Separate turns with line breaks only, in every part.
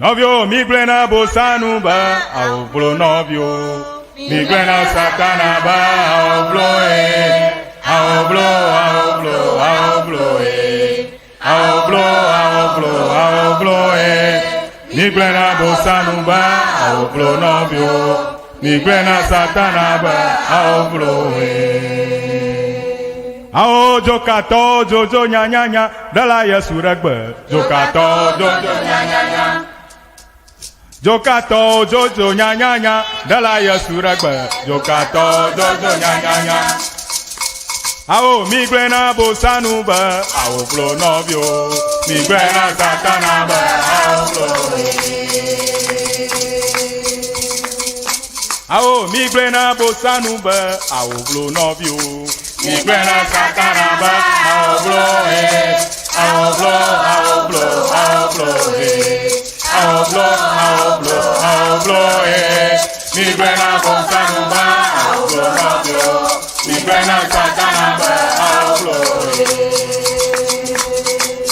Nɔviwo mi gblɔe na bosanu be awovlo nɔviwo. Mi gblɔe na satana be awovlo e. Awovlo awovlo awovlo e. Awovlo awovlo awovlo e. Mi gblɔe na bosanu be awovlo nɔviwo. Mi gblɔe na satana be awovlo e. Awo dzokatɔwo dzodzo nyanyanya ɖela Yesu ɖe gbe. Dzokatɔwo dzodzo nyanyanya. Dzokatɔwo dzodzo nyanyanya ɖela Yesu ɖe gbe. Dzokatɔwo dzodzo nyanyanya. Awo mi gblɔe na bosanu be awo vlo nɔviwo. Mi gblɔe na satana be awo vlo. Awo mi gblɔe na bosanu be awo vlo nɔviwo. Mi gblɔe na satana be awo vlo he. Awo vlo awo vlo awo vlo he. Awo vlo awo vlo awo vlo he. Mi gblɔe na bosanu be awo vlo nɔviwo. Mi gblɔe na satana be awo vlo he.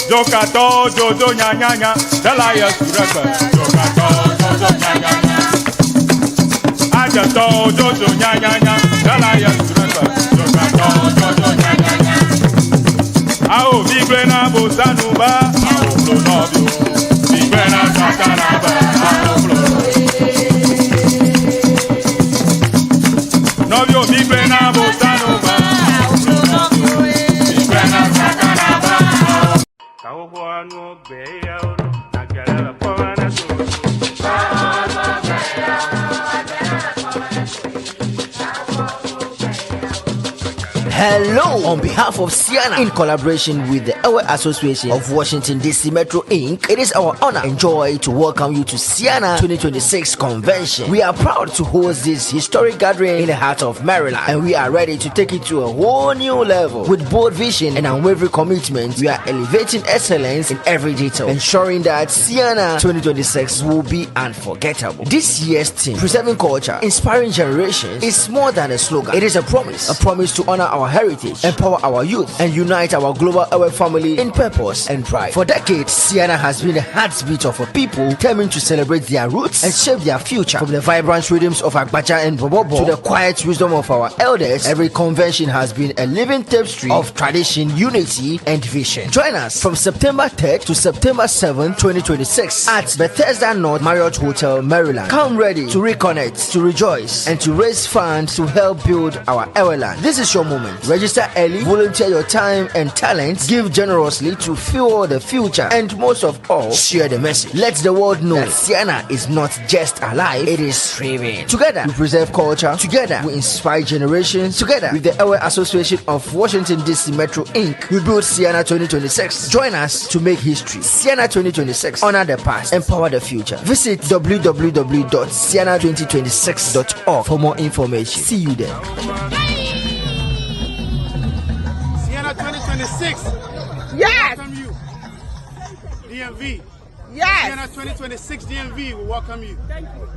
Dzokatɔwo dzodzo nyanyanya ɖela Yesu ɖe gbe. Dzokatɔwo dzodzo nyanyanya. Adzetɔwo dzodzo nyanyanya ɖela Yesu ɖe gbe. Dzokatɔwo dzodzo nyanyanya. Awo mi gblɔe na bosanu be awo vlo nɔviwo. Mi gblɔe na satana be awo vlo. Nɔviwo mi gblɔe na bosanu be awo vlo nɔviwo. Mi gblɔe na satana be awo.
Kawohoa nuwo gbe yawo ɖo, agele le kpɔme ne to.
Hello! On behalf of Ceana, in collaboration with the Ewe Association of Washington DC Metro Inc., it is our honor and joy to welcome you to Ceana 2026 Convention. We are proud to host this historic gathering in the heart of Maryland, and we are ready to take it to a whole new level. With bold vision and unwavering commitment, we are elevating excellence in every detail, ensuring that Ceana 2026 will be unforgettable. This year's theme, Preserving Culture, Inspiring Generations, is more than a slogan. It is a promise to honor our heritage, empower our youth, and unite our global Ewe family in purpose and pride. For decades, Ceana has been the heartbeat of a people determined to celebrate their roots and shape their future. From the vibrant rhythms of Agbadza and Bobobo to the quiet wisdom of our elders, every convention has been a living tapestry of tradition, unity, and vision. Join us from September 3rd to September 7th, 2026 at Bethesda North Marriott Hotel, Maryland. Come ready to reconnect, to rejoice, and to raise funds to help build our Eweland. This is your moment. Register early, volunteer your time and talents, give generously to fuel the future, and most of all, share the message. Let the world know that Ceana is not just alive, it is thriving. Together, we preserve culture. Together, we inspire generations. Together, with the Ewe Association of Washington DC Metro Inc., we build Ceana 2026. Join us to make history. Ceana 2026. Honor the past, empower the future. Visit www.ceana2026.org for more information. See you there.
Ceana 2026.
Yes.
Welcome you. DMV.
Yes.
Ceana 2026 DMV will welcome you.
Thank you.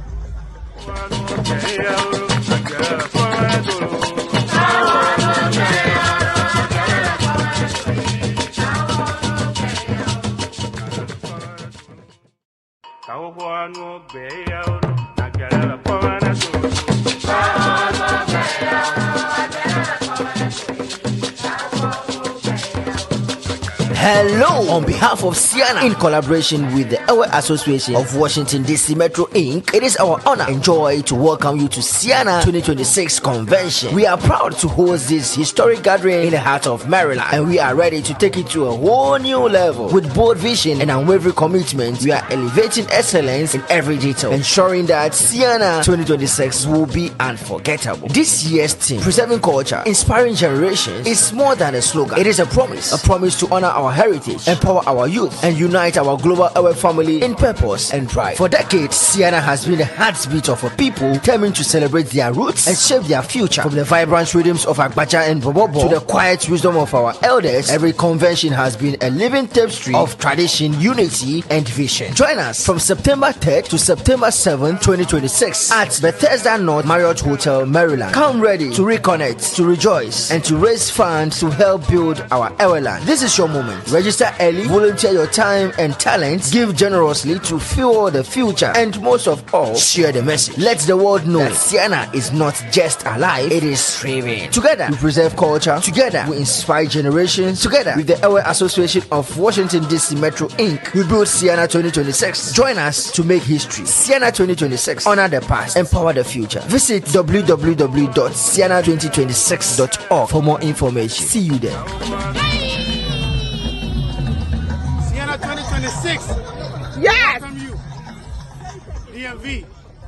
Gbe yawo ɖo, agele le kpɔme ne to. Kawohoa nuwo gbe yawo ɖo, agele le kpɔme ne to.
Hello! On behalf of Ceana, in collaboration with the Ewe Association of Washington DC Metro Inc., it is our honor and joy to welcome you to Ceana 2026 Convention. We are proud to host this historic gathering in the heart of Maryland, and we are ready to take it to a whole new level. With bold vision and unwavering commitment, we are elevating excellence in every detail, ensuring that Ceana 2026 will be unforgettable. This year's theme, Preserving Culture, Inspiring Generations, is more than a slogan. It is a promise to honor our heritage, empower our youth, and unite our global Ewe family in purpose and pride. For decades, Ceana has been the heartbeat of a people determined to celebrate their roots and shape their future. From the vibrant rhythms of Agbadza and Bobobo to the quiet wisdom of our elders, every convention has been a living tapestry of tradition, unity, and vision. Join us from September 3rd to September 7th, 2026 at Bethesda North Marriott Hotel, Maryland. Come ready to reconnect, to rejoice, and to raise funds to help build our Eweland. This is your moment. moment. Register early, volunteer your time and talents, give generously to fuel the future, and most of all, share the message. Let the world know that Siena is not just alive, it is thriving. Together, we preserve culture. Together, we inspire generations. Together, with the Ewe Association of Washington, D.C. Metro Inc., we build Siena 2026. Join us to make history. Siena 2026. Honor the past, empower the future. Visit www.siena2026.org for more information. See you there.
Siena 2026.
Yes.
Welcome you. DMV.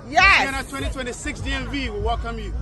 Yes.
Siena 2026 DMV will welcome you.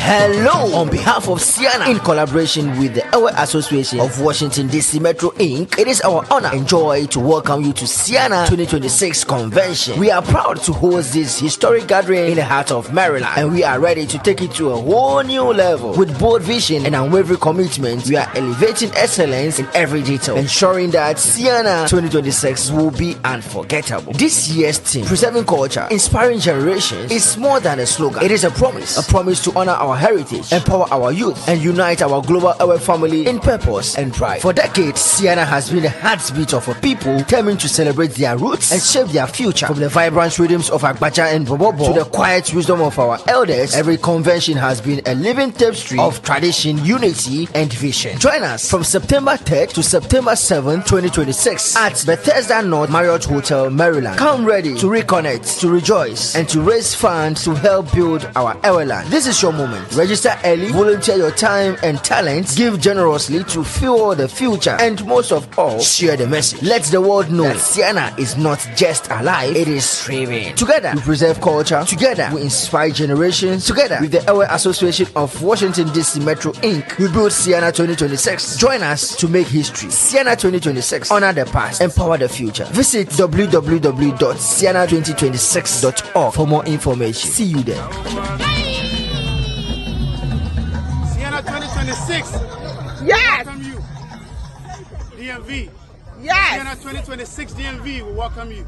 Hello! On behalf of Siena, in collaboration with the Ewe Association of Washington DC Metro Inc., it is our honor and joy to welcome you to Siena 2026 Convention. We are proud to host this historic gathering in the heart of Maryland, and we are ready to take it to a whole new level. With bold vision and unwavering commitment, we are elevating excellence in every detail, ensuring that Siena 2026 will be unforgettable. This year's theme, Preserving Culture, Inspiring Generations, is more than a slogan. It is a promise, a promise to honor our heritage, empower our youth, and unite our global Ewe family in purpose and pride. For decades, Siena has been the heartbeat of a people determined to celebrate their roots and shape their future. From the vibrant rhythms of Agbaja and Bobobo to the quiet wisdom of our elders, every convention has been a living tapestry of tradition, unity, and vision. Join us from September 3rd to September 7th, 2026 at Bethesda North Marriott Hotel, Maryland. Come ready to reconnect, to rejoice, and to raise funds to help build our Eweland. This is your moment. Register early, volunteer your time and talents, give generously to fuel the future, and most of all, share the message. Let the world know that Siena is not just alive, it is thriving. Together, we preserve culture. Together, we inspire generations. Together, with the Ewe Association of Washington DC Metro Inc., we build Siena 2026. Join us to make history. Siena 2026. Honor the past, empower the future. Visit www.siena2026.org for more information. See you there. Siena 2026.
Yes.
Welcome you. DMV.
Yes.
Siena 2026 DMV will welcome you.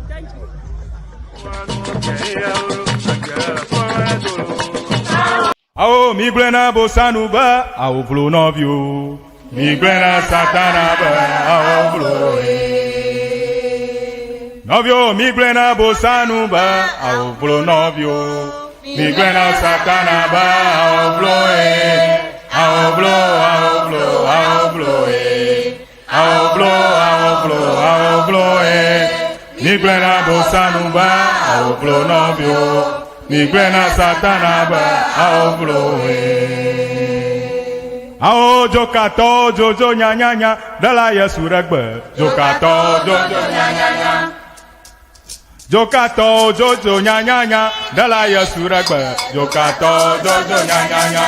Awo migblẽna bosanu be awo vlo nɔviwo. Migblẽna satana be awo vlo ye. Nɔviwo migblẽna bosanu be awo vlo nɔviwo. Migblẽna satana be awo vlo ye. Awo vlo awo vlo awo vlo ye. Awo vlo awo vlo awo vlo ye. Migblẽna bosanu be awo vlo nɔviwo. Migblẽna satana be awo vlo ye. Awo dzokatɔwo dzodzo nyanyanya ɖela Yesu ɖe gbe. Dzokatɔwo dzodzo nyanyanya. Dzokatɔwo dzodzo nyanyanya ɖela Yesu ɖe gbe. Dzokatɔwo dzodzo nyanyanya.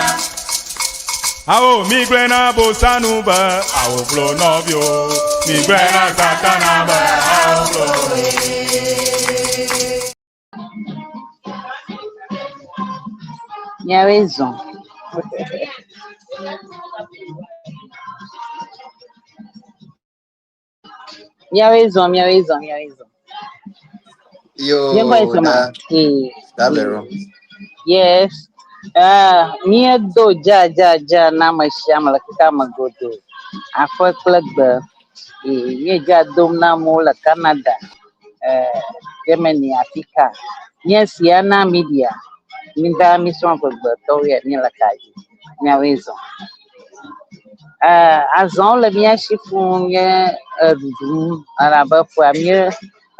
Awo migblẽna bosanu be awo vlo nɔviwo. Migblẽna satana be awo vlo.
Míawoe zɔ. Míawoe zɔ, míawoe zɔ, míawoe zɔ.
Yo,
Míekɔ yi sɔma.
da,
Ee.
da vero.
Yes. Ah, míedo dzadzadza na ame sia ame le xexea me godoo. Aƒe kple gbe. Ee, míedza dom na amewo le Canada, eh, Germany, Afrika. Nye Siana Media. Mida mísrɔ̃ ʋegbetɔwo ya míele ka dzi. Míawoe zɔ. Eh, azɔwo le mía si fũu nye eɖuɖum elabe ƒea mía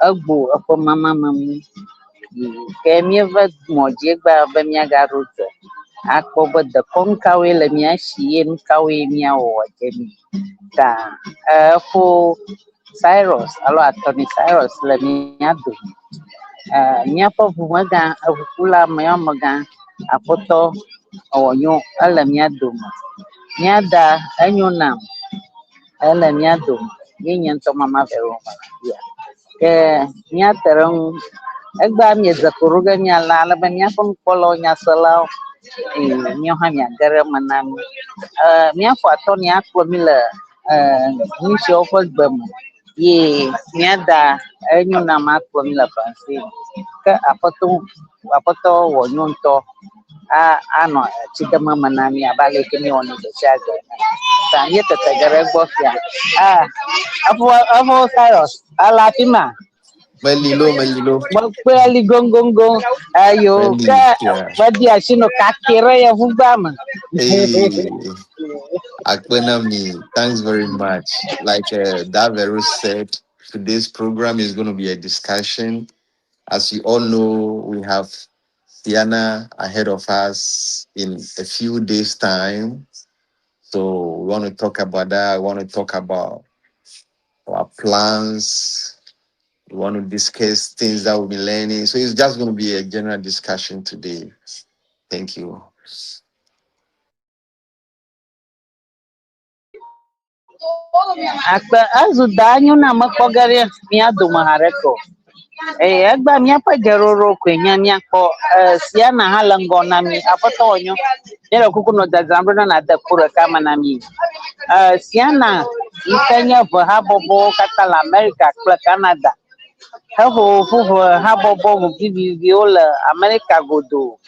egbo eƒe mamame ŋu. Ke míeva mɔ dzi egbea be míagaɖo dze akpɔ be dekɔnu kawoe le mía si ye nu kawoe míawɔ wòadze mí. Ta efo Cyrus alo Attorney Cyrus le mía dome. Eh, míaƒe ʋumegã, eʋukula amegã Aƒetɔ Ewɔnyo ele mía dome. Mía da enyo nam ele mía dome. Ye nye ŋutɔ mama vero ya. Ke míate ɖe ŋu Egbea miedze ko ɖo ge mialã ale be míaƒe nukpɔlawo, nyaselawo eye míawo hã miage ɖe eme na mí. E míaƒo atɔ ni akplɔ mí le e nu siawo ƒe gbe me ye míada enyo na ame akplɔ mí le franse me. Ke aƒetɔ aƒetɔ wɔ nyo ŋutɔ a anɔ tsideme me na mí abe ale yi ke míewɔnɛ gbe sia gbe ene. Ta míetete ge ɖe egbɔ fia. A efo efo Cyrus ele afi ma.
Melilo, melilo.
Mekpɔe ali goŋgoŋgoŋ eyo
Meli,
ke
yeah.
medi asi nɔ kake ɖe yevugbea me.
Hey, Akpenami, thanks very much. Like Davero said, today's program is going to be a discussion. As you all know, we have Ceana ahead of us in a few days' time. So we want to talk about that. We want to talk about our plans. We want to discuss things that we've been learning. So it's just going to be a general discussion today. Thank you.
Akpe ezu da nyo na mekpɔ ge ɖe mía dome haɖeke o. Eye egbea míaƒe dzeɖoɖo koe nye míakpɔ e Ceana hã le ŋgɔ na mí. Aƒetɔ wɔ nyo. Míele kuku nɔ dzadzram ɖo ne nàde kpo ɖeka me na mí. E Ceana yi ke nye ʋe habɔbɔwo katã le Amerika kple Canada heƒoƒu ʋe habɔbɔ viviviwo le Amerika godoo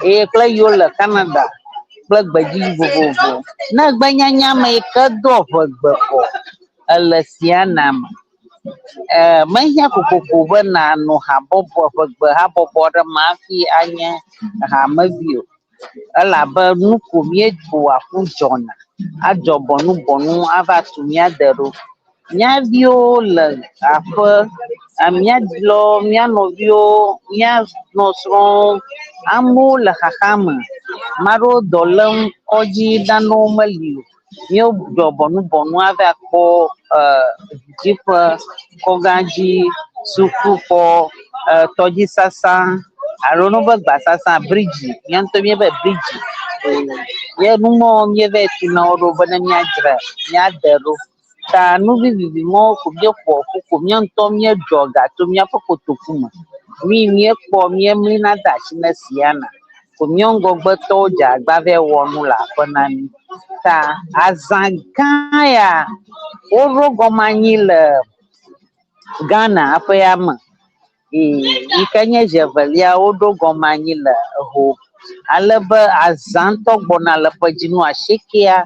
eye kple yiwo le Canada kple gbedzi vovovo. Ne gbenyanya me yi ke doa ʋegbe o ele Ceana me. E mehiã kokoko be nànɔ habɔbɔ ʋegbe habɔbɔ aɖe me hafi anye hamevi o. Elabe nu ko míeƒoa ƒu dzɔna adzɔ bɔnubɔnu ava tu mía de ɖo. Mía viwo le aƒe, mía dzilawo, mía nɔviwo, mía nɔsrɔ̃wo, amewo le xaxa me. Ame aɖewo dɔ lém, kɔdzi nanewo meli o. Míedzɔ bɔnubɔnu ava kpɔ e dziƒe, kɔgãdzi, sukuxɔ, e tɔdzisasa alo ne wobe gbasasa bridzi. Mía ŋutɔ míebe bridzi. Ye numɔwo míeva tu na wo ɖo be ne míadzra míade ɖo. Ta nu vivivi mɔwo ko míeƒoa ƒu ko mía ŋutɔ míedzɔ ga tso míaƒe kotoku me. Nui míekpɔ míemlina de asi na Ceana ko míawo ŋgɔgbetɔwo dze agba va wɔ nu le aƒe na mí. Ta azã gã ya woɖo gɔme anyi le Ghana aƒea me. Yi ke nye zi evelia woɖo gɔme anyi le Ho. Ale be azã ŋutɔ gbɔna le ƒe dzinu asiekɛa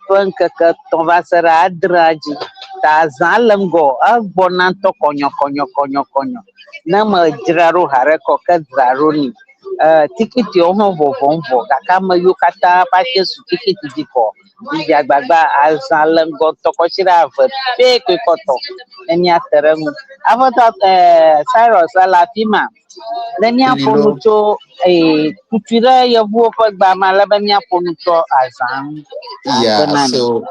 ƒe ŋkeke etɔ̃ va se ɖe adrea dzi. Ta azã le ŋgɔ egbɔna ŋutɔ kɔnyɔkɔnyɔkɔnyɔkɔnyɔ. Ne medzra ɖo haɖe kɔ ke dzra ɖo nɛ. E tikitiwo hã vɔvɔm vɔ gake ame yiwo katã ƒe asi su tikiti dzi kɔ midze agbagba azã le ŋgɔ ŋutɔ kɔsiɖa eve pɛ koe kpɔtɔ ne míate ɖe eŋu. Aƒetɔ e Cyrus ele afi ma ne míaƒo nu
Lilo.
tso ee tutui ɖe yevuwo ƒe gbea me ale be míaƒo nu tso azã ŋu. Akpe
Yeah,
na mi.
so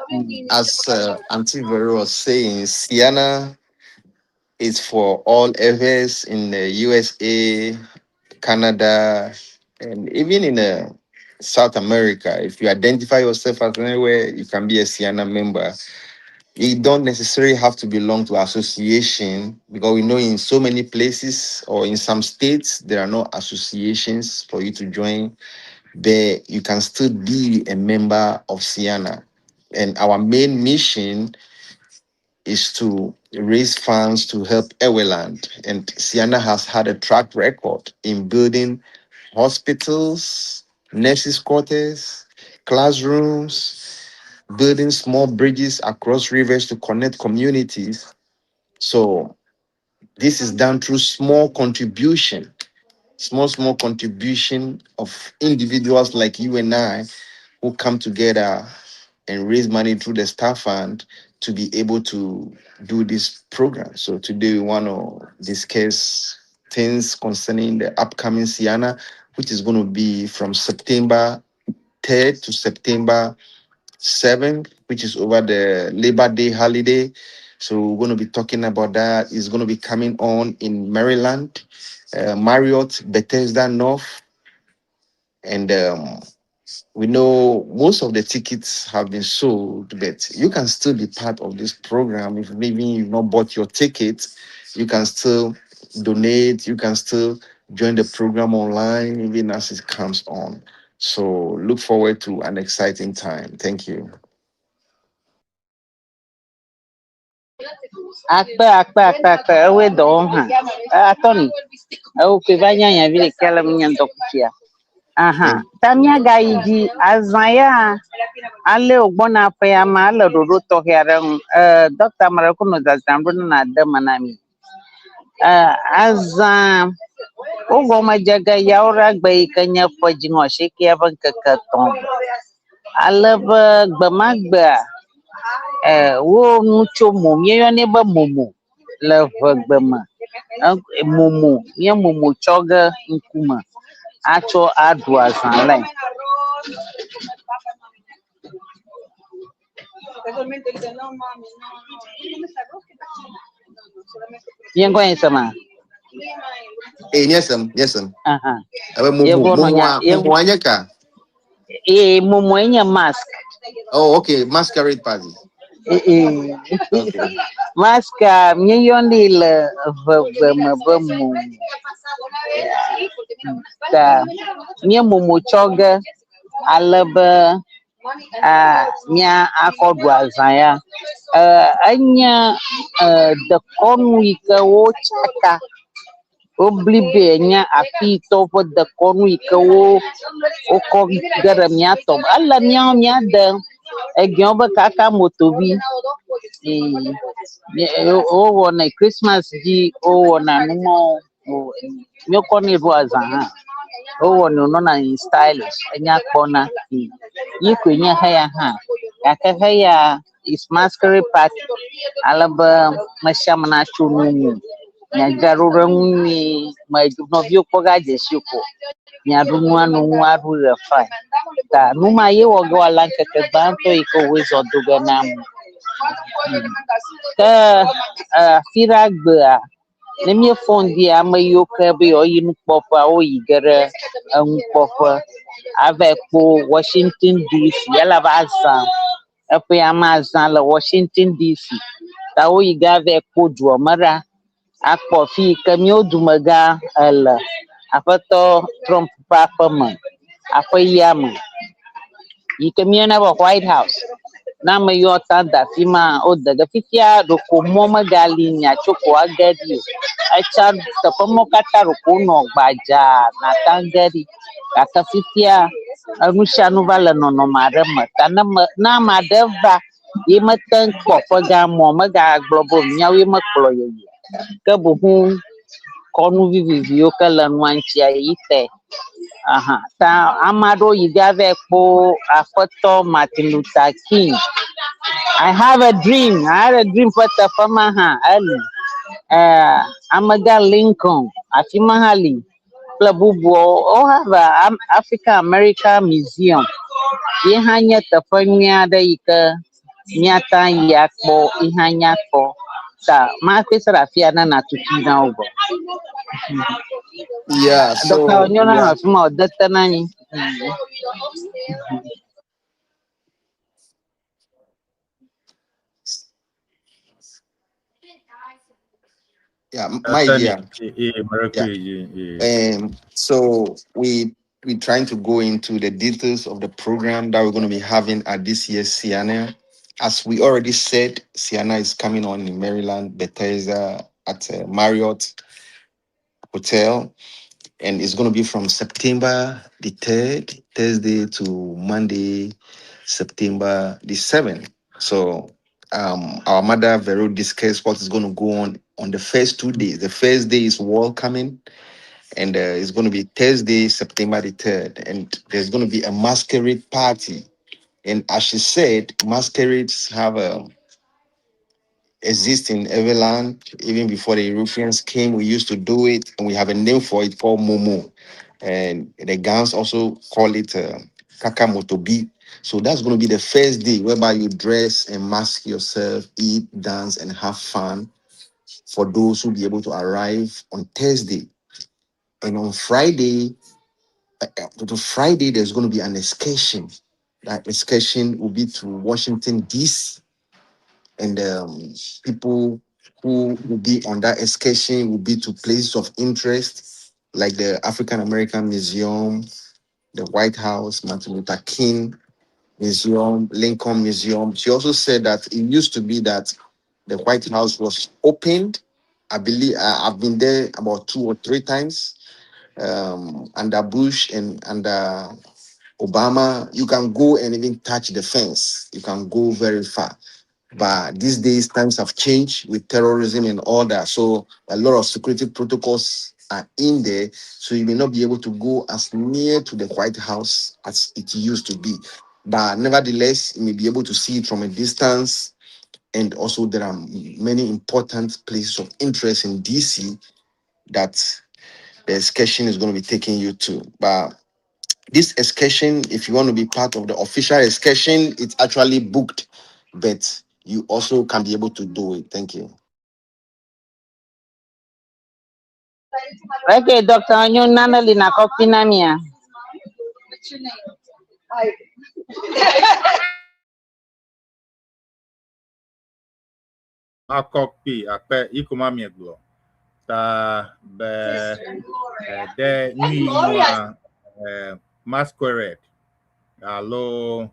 as Auntie Vero was saying, Ceana is for all Ewes in the USA, Canada, and even in South America. If you identify yourself as anywhere, you can be a Ceana member. You don't necessarily have to belong to association because we know in so many places or in some states there are no associations for you to join. There you can still be a member of Ceana. And our main mission is to raise funds to help Eweland. And Ceana has had a track record in building hospitals, nurses' quarters, classrooms, building small bridges across rivers to connect communities. So this is done through small contribution, small contribution of individuals like you and I who come together and raise money through the staff fund to be able to do this program. So today we want to discuss things concerning the upcoming Ceana, which is going to be from September 3rd to September 7th, which is over the Labor Day holiday. So we're going to be talking about that. It's going to be coming on in Maryland, Marriott, Bethesda North, and we know most of the tickets have been sold, but you can still be part of this program. If maybe you've not bought your ticket, you can still donate. You can still join the program online even as it comes on. So look forward to an exciting time. Thank you.
Akpe, akpe, akpe, akpe, ewoe dɔ wɔm hã. Atɔni, ewo koe va nye nyavi ɖeka le nye ŋdɔkutsia. Aha, ta míagayi dzi azã ya ale wògbɔna ƒe ya ma ele ɖoɖo tɔxɛ aɖe ŋu. Dɔkta ame ɖe ko nɔ dzadzram ɖo ne nàde eme na mi. Azã wo gɔme dze ge yawoɖagbe yi ke nye ƒe dziŋɔ asiekea ƒe ŋkeke etɔ̃ gbe. Ale be gbe ma gbea, wo nu tso mo, míeyɔnɛ be momo le ʋegbe me. Momo, nye momo tsɔ ge ŋkume atsɔ aɖu azã lae. Ye ŋkɔ nye sema?
Hey, yes, yes.
Aha.
Abe momo,
Yevu nɔ
momo,
nya, yevu.
Momo anyeka.
Momo nye mask.
Oh, okay, masquerade party. Okay.
Mask a míeyɔnɛ le ʋegbe me be momo. Ta mía momo tsɔ ge ale be mía akɔ ɖu azã ya. Enye dekɔnu yi ke wotsaka woblibe nye afitɔwo ƒe dekɔnu yi ke wo wokɔ ge ɖe mía tɔ. Ele míawo míade egɛwo be kaka motovi. Wowɔnɛ Christmas dzi wowɔna numɔwo. Míekɔnɛ ɖo azã hã. Wowɔnɛ wònɔna in stylish enya kpɔna. Yi koe nye heya hã. Gake heya is masquerade party. Ale be me sia ame natso nu nu. Miadzra ɖo ɖe ŋu nyuie. Me nɔviwo kpɔ ga dze si ko. Miaɖu nu ano nu aɖu ɣe fine. Ta nu ma ye wɔ ge woala ŋkeke gbãtɔ yi ke woe zɔ do ge na ame. Ke afi ɖa gbea, ne míefɔ ŋdi ame yiwo ke be yewoayi nukpɔƒea, woyi ge ɖe enukpɔƒe ava kpɔ Washington DC elabe azã eƒe ame azã le Washington DC. Ta woyi ge ava kpɔ dua me ɖa akpɔ fi yi ke míawo dumegã ele Aƒetɔ Trump ƒe aƒeme, aƒe yia me yi ke míeyɔna be White House. Ne ame yiwo ta da afi ma wode ge fifia ɖeko mɔ megali miatso ko age ɖi o. Etsa teƒe mawo katã ɖeko wonɔ gbadzaa nàte ŋu age ɖi. Gake fifia enu sia nu va le nɔnɔme aɖe me. Ta ne me ne ame aɖe va ye mete ŋu kpɔ ƒe gã mɔ megagblɔ be míawoe mekplɔ ye o. Ke boŋ kɔnu viviviwo ke le nua ŋutia yi te. Aha. Ta ame aɖewo yi ge ava kpɔ Aƒetɔ Martin Luther King. I have a dream. I had a dream ƒe teƒe ma hã eli. Amegã Lincoln afi ma hã li kple bubuawo. Wo have a African American Museum. Ye hã nye teƒe nyui aɖe yi ke míate ŋu ayi akpɔ. Ye hã nya kpɔ. Ta makpɛ se ɖe afia ne nàtutui na wo gbɔ.
Yeah, so
Dɔkta nyɔnu
yeah.
nɔ afi ma wòde te na anyi.
Yeah, my
Attorney,
idea.
Maroko,
Yeah. So we trying to go into the details of the program that we're going to be having at this year's Ceana. As we already said, Ceana is coming on in Maryland, Bethesda at Marriott Hotel, and it's going to be from September the 3rd, Thursday, to Monday, September the 7th. So our mother Vero discussed what is going to go on the first 2 days. The first day is welcoming, and it's going to be Thursday, September the 3rd, and there's going to be a masquerade party. And as she said, masquerades have a exist in every land. Even before the Europeans came, we used to do it, and we have a name for it called Momo. And the Gans also call it Kakamotobi. So that's going to be the first day whereby you dress and mask yourself, eat, dance, and have fun for those who be able to arrive on Thursday. And on Friday, to Friday, there's going to be an excursion. That excursion will be to Washington, D.C. And people who will be on that excursion will be to places of interest like the African American Museum, the White House, Martin Luther King Museum, Lincoln Museum. She also said that it used to be that the White House was opened. I believe I've been there about 2 or 3 times. Under Bush and under Obama, you can go and even touch the fence. You can go very far. But these days, times have changed with terrorism and all that. So a lot of security protocols are in there. So you may not be able to go as near to the White House as it used to be. But nevertheless, you may be able to see it from a distance. And also there are many important places of interest in DC that the excursion is going to be taking you to. But this excursion, if you want to be part of the official excursion, it's actually booked, but you also can be able to do it. Thank you.
Okay, Dr. Onyo nane li na kɔpi na mia.
Akɔpi akpe ikuma miegblɔ ta be ɖe nu yi masquerade alo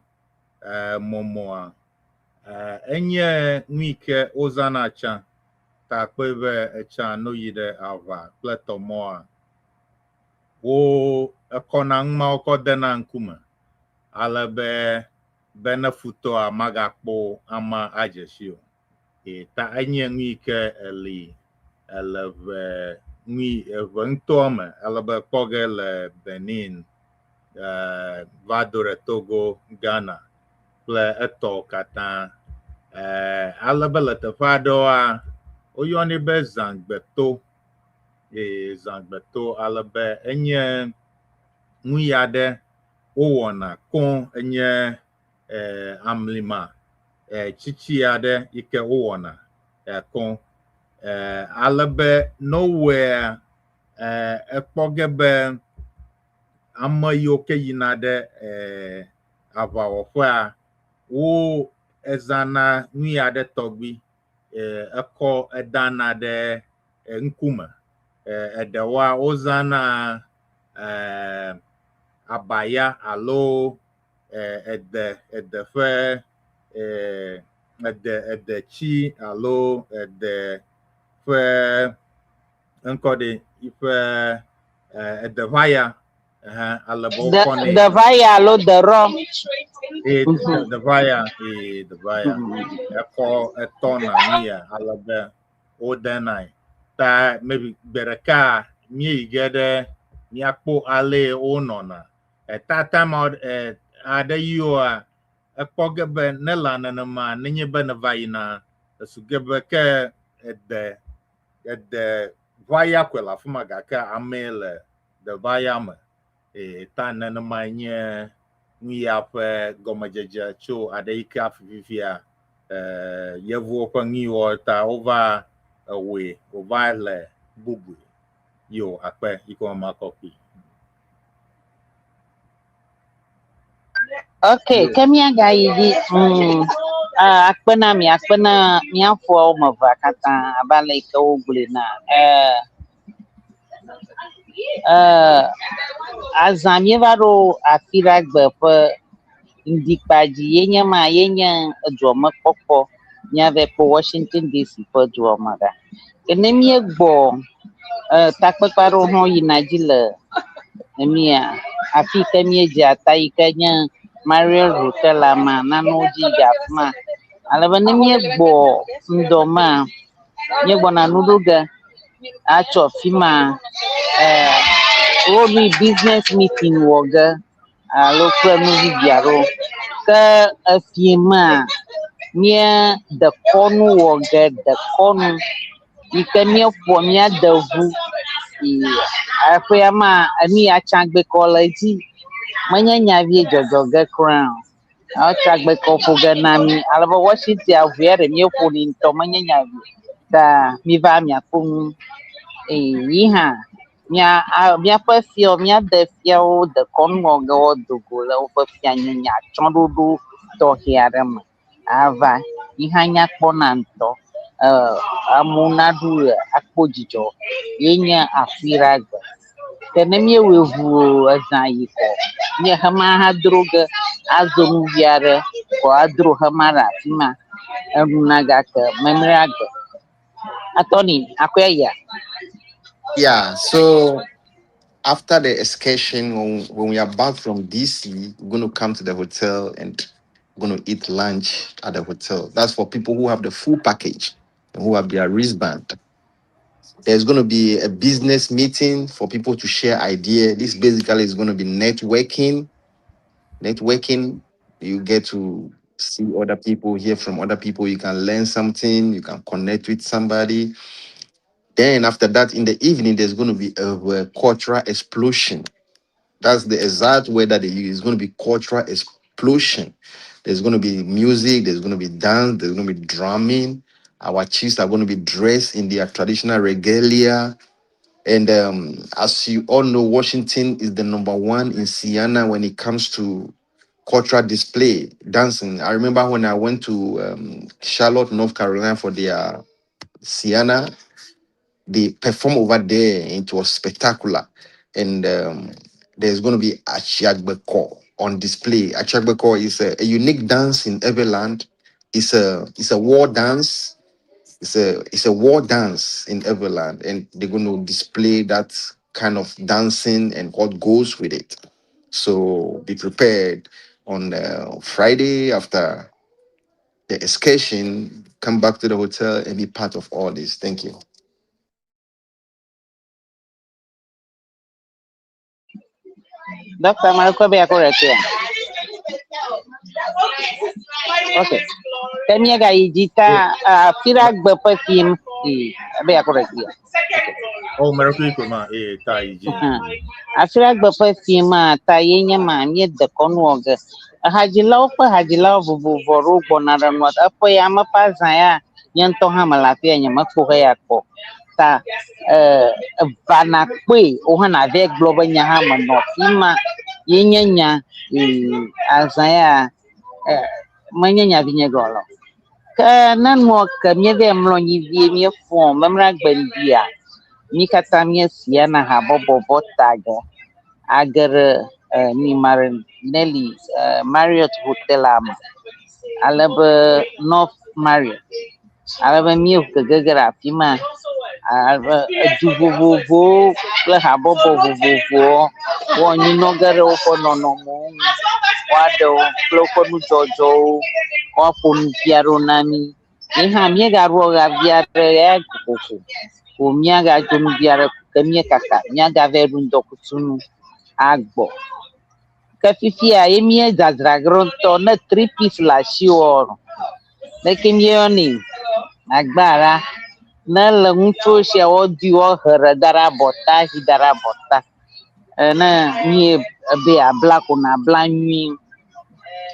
momoa enye nu yi ke wozãna tsã ta kpe be etsã no yi ɖe aʋa kple tɔmɔa wo ekɔna numawo kɔ dena ŋkume ale be ne futɔa magakpɔ ama adze si o. Ta enye nu yi ke eli ele ʋe nui ʋe ŋutɔ me ale be kpɔ ge le Benin, va do ɖe Togo, Ghana kple etɔwo katã. Ale be le teƒe aɖewoa, woyɔnɛ be zãgbeto. Zãgbeto ale be enye nu ya ɖe wowɔna koŋ enye amlima tsitsi aɖe yi ke wowɔna koŋ. Ale be ne wowɔea, ekpɔ ge be ame yiwo ke yina ɖe aʋawɔƒea, wo ezãna nu ya ɖe tɔgbi ekɔ edana ɖe ŋkume. Eɖewoa wozãna abaya alo ede ede ƒe ede edetsi alo ede ƒe ŋkɔ ɖe yiƒe edeʋaya ale be wokɔnɛ.
Deʋaya alo derɔ.
Deʋaya, deʋaya ekɔ etɔna nu ya ale be wodenae. Ta maybe gbe ɖeka míeyi ge ɖe míakpɔ ale wonɔna. Tata ma aɖe yiwoa ekpɔ ge be ne lã nenema nenye be neva yina esu ge be ke ede ede ʋaya koe le afi ma gake amee le deʋaya me. Ta nenema nye nu ya ƒe gɔmedzedze tso aɖe yi ke hafi fifia yevuwo ƒe nuyiwo ta wova ewɔe wòva le bubui. Yo akpe yi ke ma kɔpi.
Okay, ke míagayi dzi. Akpe na mi, akpe na míaƒoa woame evea katã abe ale yi ke wogblɔe na. Azã míeva ɖo afi ɖe agbe ƒe ŋdikpa dzi ye nye ma ye nye edua me kpɔkpɔ míava kpɔ Washington DC ƒe dua me ɖa. Ke ne míegbɔ takpekpe aɖewo hã yina dzi le mía afi yi ke míedze ata yi ke nye Marriott Hotel la ma nanewo dzi yi afi ma. Ale be ne míegbɔ ŋdɔ ma míegbɔna nu ɖo ge atso afi ma wonui business meeting wɔ ge alo kple nu vivi aɖewo. Ke efie ma mía dekɔnu wɔ ge dekɔnu yi ke míeƒoa mía deʋu yi aƒea ma enu ya tsagbekɔ le edzi. Menye nyavie dzɔdzɔ ge kura o. Etsagbekɔ ƒo ge na mí ale be Washington aʋuia ɖe míeƒonɛ ŋutɔ menye nyavie. Ta míva miakpɔ nu eye yi hã míaƒe fiawo míade fiawo dekɔnu wɔ ge woado go le woƒe fianyenye atsyɔ̃ɖoɖo tɔxɛ aɖe me ava. Yi hã nyakpɔna ŋutɔ. Amewo naɖu ɣe akpɔ dzidzɔ ye nye afiɖagbe. Ke ne míewɔe ʋuu ezã yi kɔ míe xema hã dro ge azo nu vi aɖe kɔ adro xema ɖe afi ma. Enu nagake memleagbe. Attorney, akɔe yia?
Yeah, so after the excursion, when we are back from DC, we're going to come to the hotel and we're going to eat lunch at the hotel. That's for people who have the full package and who have their wristband. There's going to be a business meeting for people to share idea. This basically is going to be networking. Networking, you get to see other people, hear from other people. You can learn something. You can connect with somebody. Then after that, in the evening, there's going to be a cultural explosion. That's the exact word that they use. It's going to be cultural explosion. There's going to be music, there's going to be dance, there's going to be drumming. Our chiefs are going to be dressed in their traditional regalia. And as you all know, Washington is the number one in Ceana when it comes to cultural display, dancing. I remember when I went to Charlotte, North Carolina for their Ceana, they perform over there and it was spectacular. And there's going to be Atsiagbekor on display. Atsiagbekor is a unique dance in Everland. It's a war dance. It's a war dance in Everland, and they're going to display that kind of dancing and what goes with it. So be prepared on Friday after the excursion. Come back to the hotel and be part of all this. Thank you.
Doctor Mariko be correct ya. Okay. Ke míagayi dzi ta afiɖagbe ƒe fim be correct ya.
Oh, Mariko ma e ta yi dzi.
Afiɖagbe ƒe fim a ta ye nye ma míede kɔnu wɔ ge. Hadzilawo ƒe hadzilawo vovovo ɖewo gbɔna ɖe nua eƒe ya me ƒe azã ya nye ŋutɔ hã mele afi ya nyemekpɔ heya kpɔ. Ta va nakpɔe wo hã nava gblɔ be nye hã menɔ afi ma ye nye nya azã ya menye nya vinye gɔlɔ. Ke ne nua ke míeva mlɔ anyi vie míefɔ memleagbe ŋdia mí katã míesia na habɔbɔ vɔ ta ge age ɖe Marinelli Marriott Hotel me ale be North Marriott ale be míeʋu gege ɖe afi ma ale edu vovovowo kple habɔbɔ vovovowo woanyinɔ ge ɖe woƒe nɔnɔmewo ŋu woaɖe wo kple woƒe nudzɔdzɔwo woaƒo nu vi aɖewo na mí. Ye hã míegaɖo ɣe vi aɖe ya kokoko ko míagadzo nu vi aɖe ke míekaka míagava ɖu ŋdɔkutsu agbɔ. Ke fifia ye míedzadzra ge ɖo ŋutɔ ne three piece le asiwò leke míeyɔnɛ agbara ne le ŋutsuwo sia woadui woahe ɖe da ɖe abɔta hi da ɖe abɔta ne mí ebe abla ko nabla nyuie.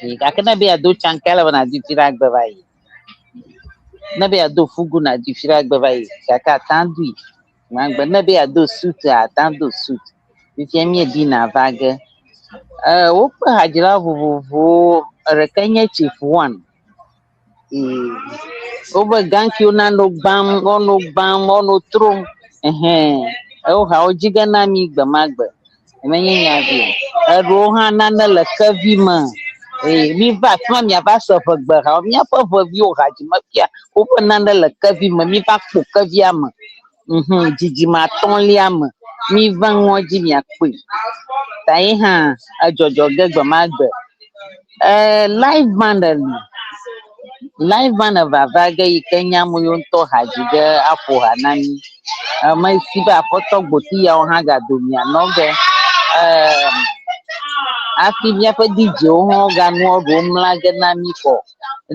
Gake ne be yeado tsanka ele be nàdui fiɖagbe va yi. Ne be yeado fugu nàdui fiɖagbe va yi gake ate dui gbãgbe. Ne be yeado suit ate do suit. Fifia míedina va ge. Woƒe hadzila vovovowo ɖeka nye Chief One. Woƒe gankiwo nanɔ gbam, woanɔ gbam, woanɔ trom. Ewo hawo dzi ge na mí gbe ma gbe. Menye nya vi o. Eɖewo hã nane le kevi me. Míva afi ma miava se ʋegbe hawo. Míaƒe ʋeviwo hadzime fia woƒe nane le kevi me. Míva kpo kevia me. Dzidzime atɔ̃lia me. Míva nua dzi miakpɔe. Ta ye hã edzɔdzɔ ge gbe ma gbe. Live band li. Live band vava ge yi ke nye ame yiwo ŋutɔ ha dzi ge aƒo ha na mí. Ame si be aƒetɔ gbotiyawo hã gado mianɔ ge. Hafi míaƒe DJ-wo hã ganua ɖewo mla ge na mí kɔ.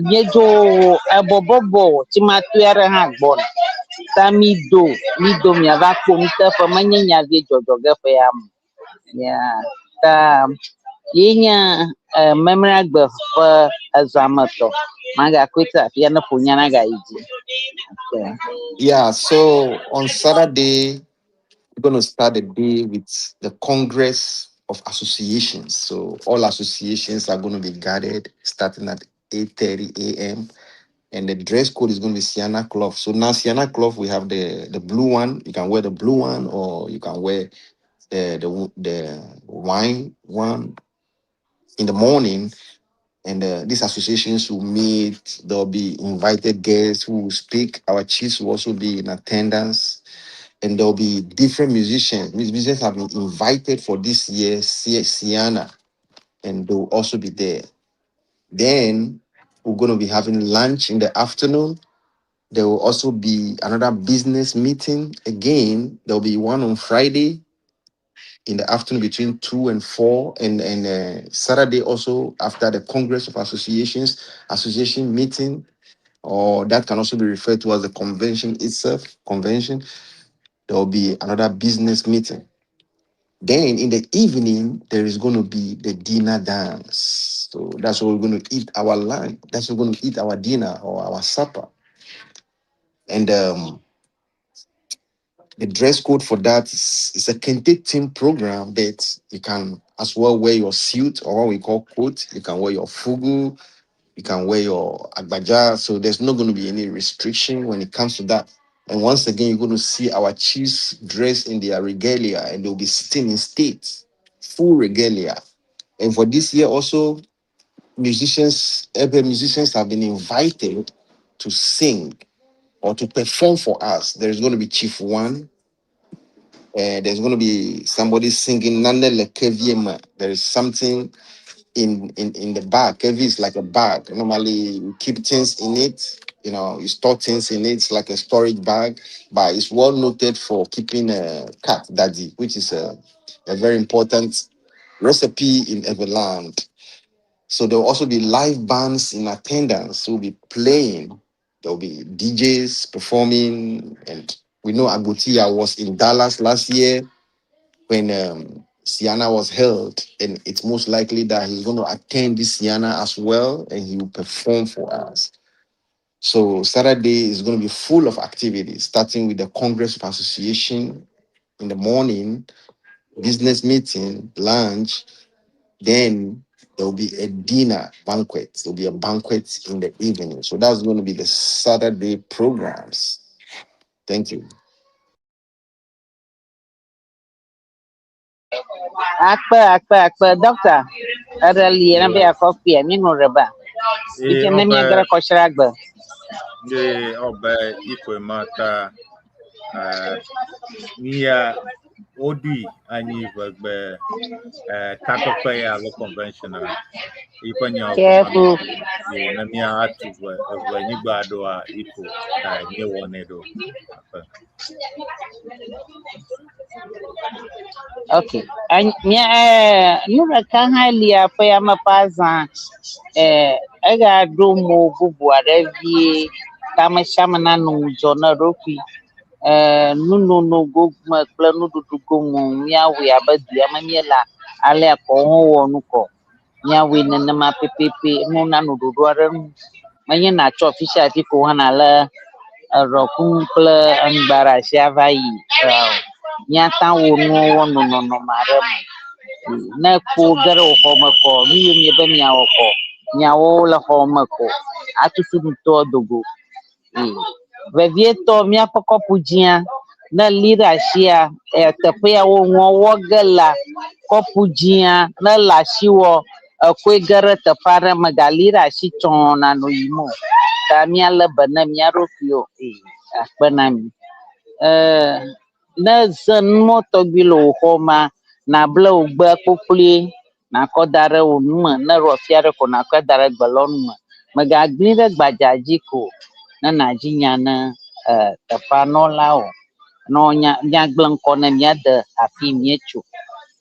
Míedzo ebɔbɔbɔ tsimatoe aɖe hã gbɔna. Ta mído mído miava kpɔ nuteƒe menye nya vie dzɔdzɔ ge ƒe ya me. Ya ta ye nye memleagbe ƒe ezãmetɔ. Magakɔe tse afia ne ƒo nya nagayi dzi. Okay.
Yeah, so on Saturday, we're going to start the day with the Congress of Associations. So all associations are going to be gathered starting at 8:30 a.m. And the dress code is going to be Ceana cloth. So now Ceana cloth, we have the blue one. You can wear the blue one, or you can wear the wine one in the morning. And these associations will meet. There'll be invited guests who will speak. Our chiefs will also be in attendance. And there'll be different musicians. Musicians have been invited for this year's Ceana, and they'll also be there. Then we're going to be having lunch in the afternoon. There will also be another business meeting. Again, there'll be one on Friday in the afternoon between 2 and 4, and Saturday also after the Congress of Associations, association meeting, or that can also be referred to as the convention itself, convention. There will be another business meeting. Then in the evening, there is going to be the dinner dance. So that's where we're going to eat our lunch. That's where we're going to eat our dinner or our supper. And the dress code for that is a kente team program that you can as well wear your suit or what we call coat. You can wear your fugu. You can wear your agbaja. So there's not going to be any restriction when it comes to that. And once again, you're going to see our chiefs dressed in their regalia, and they'll be sitting in state, full regalia. And for this year also, musicians, Ewe musicians have been invited to sing or to perform for us. There's going to be Chief One. There's going to be somebody singing Nane Lekeviema. There is something in the bag. Kevi is like a bag. Normally you keep things in it. You know, you store things in it. It's like a storage bag, but it's well noted for keeping a cat daddy, which is a very important recipe in Everland. So there will also be live bands in attendance who will be playing. There will be DJs performing. And we know Agotia was in Dallas last year when Ceana was held, and it's most likely that he's going to attend this Ceana as well, and he will perform for us. So Saturday is going to be full of activities, starting with the Congress of Association in the morning, business meeting, lunch, then there will be a dinner banquet. There will be a banquet in the evening. So that's going to be the Saturday programs. Thank you.
Akpe, akpe, akpe. Doctor, eɖe li na be yeakɔ kpuia, míeŋlɔ ɖe ba. Fifia ne míage ɖe kɔsiɖa gbe.
Ye ọbẹ ikwe mata mia odui anyi ʋegbe takpekpe ya alo convention a yiƒe nyawo
Careful.
Ye ne mia atu ʋe eʋe nyigba ɖoa iko ta míewɔnɛ ɖo. Aƒe.
Okay. Mia nu ɖeka hã lia ƒe ya me ƒe azã egaɖo mo bubu aɖe vie ta ame sia ame nanɔ ŋudzɔ na eɖokui. Nunono gome kple nuɖuɖu gome míawɔe abe du ya me míele alea kɔ wowɔ nu kɔ. Míawɔe nenema pɛpɛpɛ nu nanɔ ɖoɖo aɖe nu. Menye natsɔ afi sia afi ko hã nalé eɖɔkunu kple eŋgba ɖe asi ava yi. Míata wɔ nuwo wɔnɔ nɔnɔme aɖe me. Ne kpo ge ɖe wò xɔ me kɔ, nu yiwo miebe miawɔ kɔ, miawo le xɔ me ko atutu nutɔ dogo. Vevietɔ míaƒe kɔpu dzĩa, ne li ɖe asia, teƒe ya wo nua wɔ ge la, kɔpu dzĩa ne le asiwɔ, ekɔe ge ɖe teƒe aɖe megali ɖe asi tsɔ nanɔ yim o. Ta míalé be ne mía ɖokuiwo. Akpe na mi. Ne ze numɔ tɔgbi le wò xɔ mea, nable wò gbe kpokploe, nakɔ da ɖe wò nume, ne ɖo afi aɖe ko nakɔe da ɖe gbelɔnu me. Megagblẽ ɖe gbadza dzi ko ne nàdzi nya ne teƒea nɔlawo. Ne wonya míagblẽ ŋkɔ ne míade afi míetso.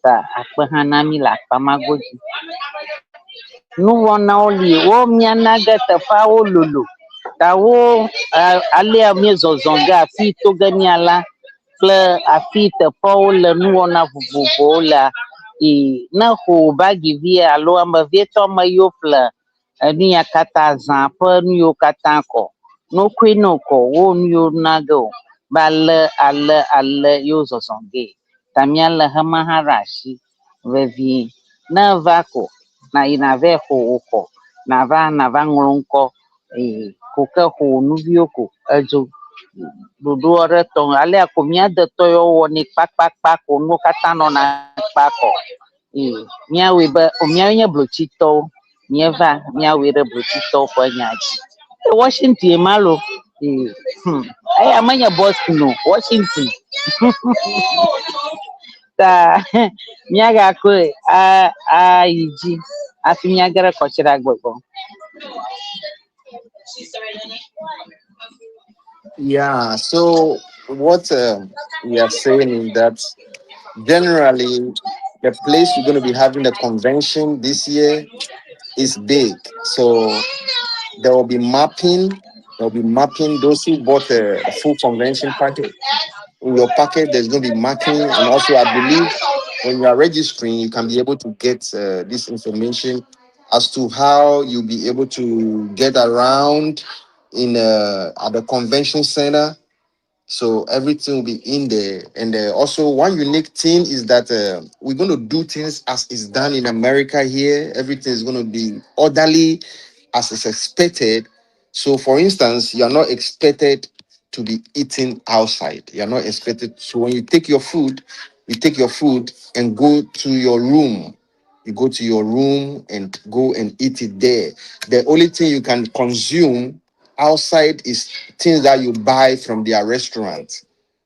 Ta akpe hã na mí le akpa ma godzi. Nuwɔnawo li wo míana ge teƒeawo lolo. Ta wo alea míezɔzɔ ge afi to ge míala kple afi teƒewo le nuwɔna vovovowo lea. Ne xɔ bagi vi alo ame vietɔ ame yiwo ƒle enu ya katã zã ƒe nu yiwo katã kɔ. No koe no kɔ wo nu yiwo na ge o. Be ale ale ale yewo zɔzɔ ge. Ta míalé hema hã ɖe asi vevie. Ne eva ko na yi na va xɔ wò xɔ nava nava ŋlɔ ŋkɔ ko ke xo nuviwo ko edzo. Ɖoɖo ɖe tɔ alea ko mía detɔ yawo wɔnɛ kpakpakpa ko nuwo katã nɔna kpakɔ. Ee, míawɔe be o míawoe nye blotsitɔwo. Míeva míawɔe ɖe blotsitɔwo ƒe nya dzi. E Washington ye ma lo. Ee, Eya menye Boston o, Washington. Ta míagakɔe a ayi dzi hafi míage ɖe kɔsiɖagbe gbɔ.
Yeah, so what we are saying is that generally the place we're going to be having the convention this year is big. So there will be mapping. There will be mapping. Those who bought a full convention package, in your packet, there's going to be marking. And also, I believe when you are registering, you can be able to get this information as to how you'll be able to get around in at the convention center. So everything will be in there. And also one unique thing is that we're going to do things as is done in America here. Everything is going to be orderly as is expected. So for instance, you are not expected to be eating outside. You are not expected. So when you take your food, you take your food and go to your room. You go to your room and go and eat it there. The only thing you can consume outside is things that you buy from their restaurant.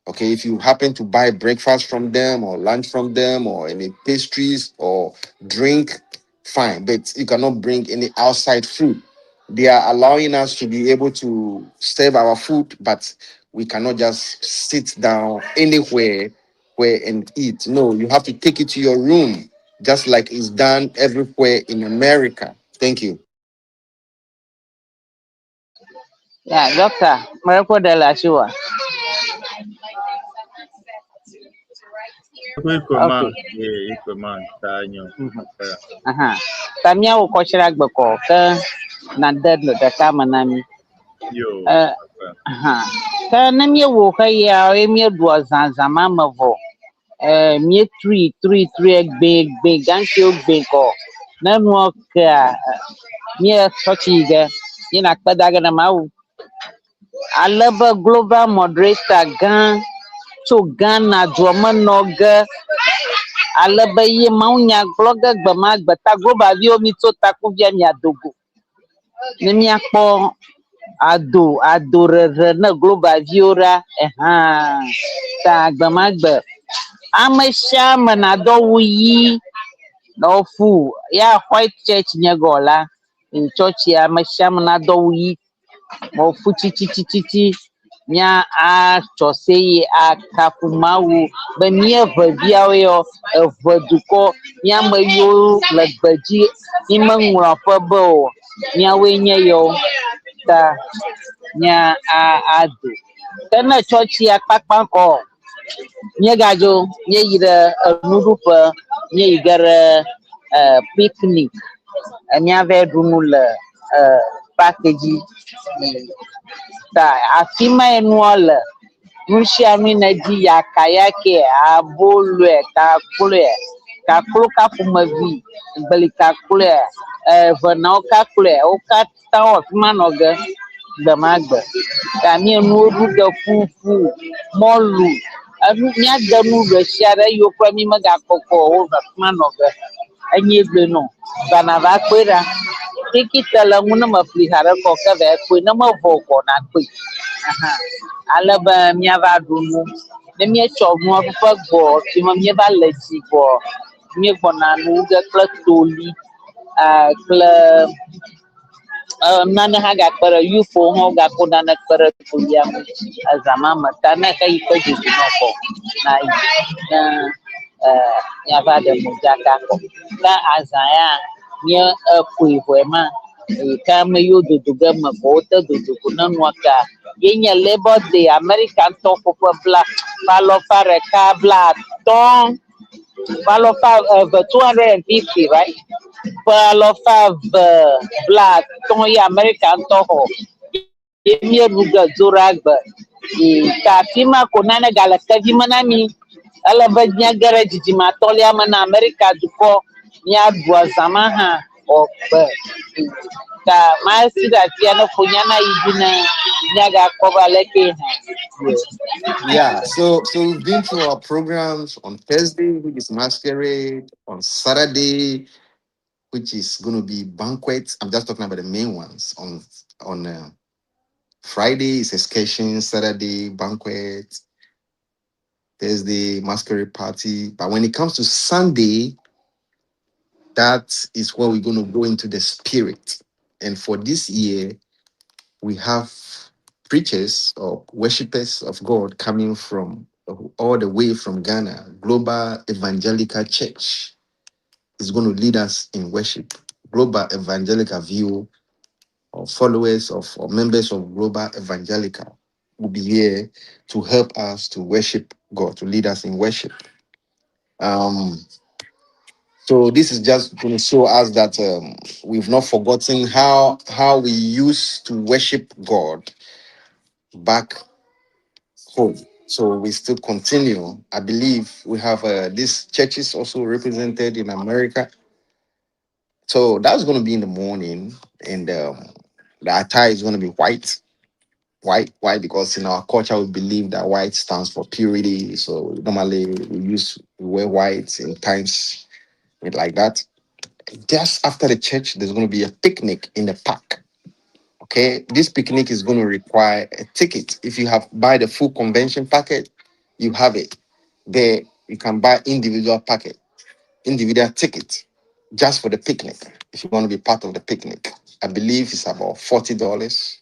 Okay, if you happen to buy breakfast from them or lunch from them or any pastries or drink, fine. But you cannot bring any outside food. They are allowing us to be able to serve our food, but we cannot just sit down anywhere where and eat. No, you have to take it to your room, just like it's done everywhere in America. Thank you.
Yeah, doctor, mɛkɔ ɖe le asiwòa?
Ikwe man,
Okay.
yeah, ikwe man, ta nyo. Yeah.
Aha. Ta míawɔ kɔsiɖagbe kɔ ke nade le ɖeka me na mí.
Yo.
Eh, aha. Ke ne míewɔ xeya ye míeɖua zãzã ma me vɔ, eh, míetrui trui trui gbe gbe gankewo gbe kɔ. Ne nua kea, eh, míe tsɔtsi yi ge, míena akpe da ge na Mawu. Ale be global moderator gã tso Ghana dua me nɔ ge ale be ye mawunya gblɔ ge gbe ma gbe ta global viwo mi tso takuvia miado go. Ne míakpɔ ado ado ɖeɖe ne global viwo ɖa ehã ta gbe ma gbe ame sia ame nadɔ wu ɣi na wofu ya white church nye gɔ la tsɔtsi ame sia ame nadɔ wu ɣi wofu tsitsitsitsi mía atsɔ seye akafu Mawu be mía ʋeviawo yɔ eve dukɔ mía ame yiwo le gbedzi mi meŋlɔ aƒe be o míawoe nye yɔ ta mía a ado. Ke ne tsɔtsia kpakpa kɔ míegadzo míeyi ɖe enuɖuƒe míeyi ge ɖe picnic míava ɖu nu le park dzi. Ta afi mae nua le. Nu sia nu ne dzi yakayakɛ, aboloe, kakloe, kaklo ka ƒomevi, gbeli kakloe, evenawo kakloe, wo katã wo afi ma nɔ ge gbe ma gbe. Ta mí enuwo ɖu ge ƒuƒu, mɔlu, enu míade nu ɖe sia ɖe yiwo kura mí megakpɔkpɔ o wo afi ma nɔ ge. Enye gblɔe nɔ. Va nava kpɔe ɖa. Tikiti le ŋu ne mefli haɖe kɔ ke va kpɔe ne mevɔ o kɔ nakpɔe. Aha. Ale be míava ɖu nu. Ne míetsɔ nua ƒe gbɔ si me míeva le dzi gbɔ, míegbɔna nu wu ge kple toli kple nane hã gakpe ɖe UFO hã wogakɔ nane kpe ɖe tolia ŋu ezã ma me ta ne xeyi ƒe dzodzo nɔ kɔ na yi ne míava ɖe modzaka kɔ. Ke azã ya mía ekoe vɔe ma eyi ke ame yiwo dodo ge me vɔ wote dodo go ne nua kea ye nye Labour Day Amerika ŋutɔ ƒe bla ƒe alɔfa ɖeka bla atɔ̃ ƒe alɔfa eve 250 right ƒe alɔfa eve bla atɔ̃ ye Amerika ŋutɔ xɔ ye míeɖu ge dzo ɖe agbe. Ta afi ma ko nane gale kevi me na mí. Ele be míage ɖe dzidzime atɔ̃lia me na Amerika dukɔ míaɖu azã ma hã wòagbe. Ta masi ɖe afia ne ƒonya na yi dzi ne míagakpɔ be aleke hã.
Yeah, so we've been through our programs on Thursday, which is masquerade, on Saturday, which is going to be banquets. I'm just talking about the main ones. On Friday is excursion, Saturday banquet, Thursday masquerade party. But when it comes to Sunday, that is where we're going to go into the spirit. And for this year, we have preachers or worshippers of God coming from all the way from Ghana. Global Evangelical Church is going to lead us in worship. Global Evangelical View or followers of or members of Global Evangelical will be here to help us to worship God, to lead us in worship. So this is just going to show us that we've not forgotten how we used to worship God back home. So we still continue. I believe we have these churches also represented in America. So that's going to be in the morning, and the attire is going to be white. White, why? Because in our culture we believe that white stands for purity. So normally we wear white in times like that. Just after the church, there's going to be a picnic in the park. Okay, this picnic is going to require a ticket. If you have buy the full convention packet, you have it. There you can buy individual packet, individual ticket, just for the picnic. If you want to be part of the picnic, I believe it's about $40.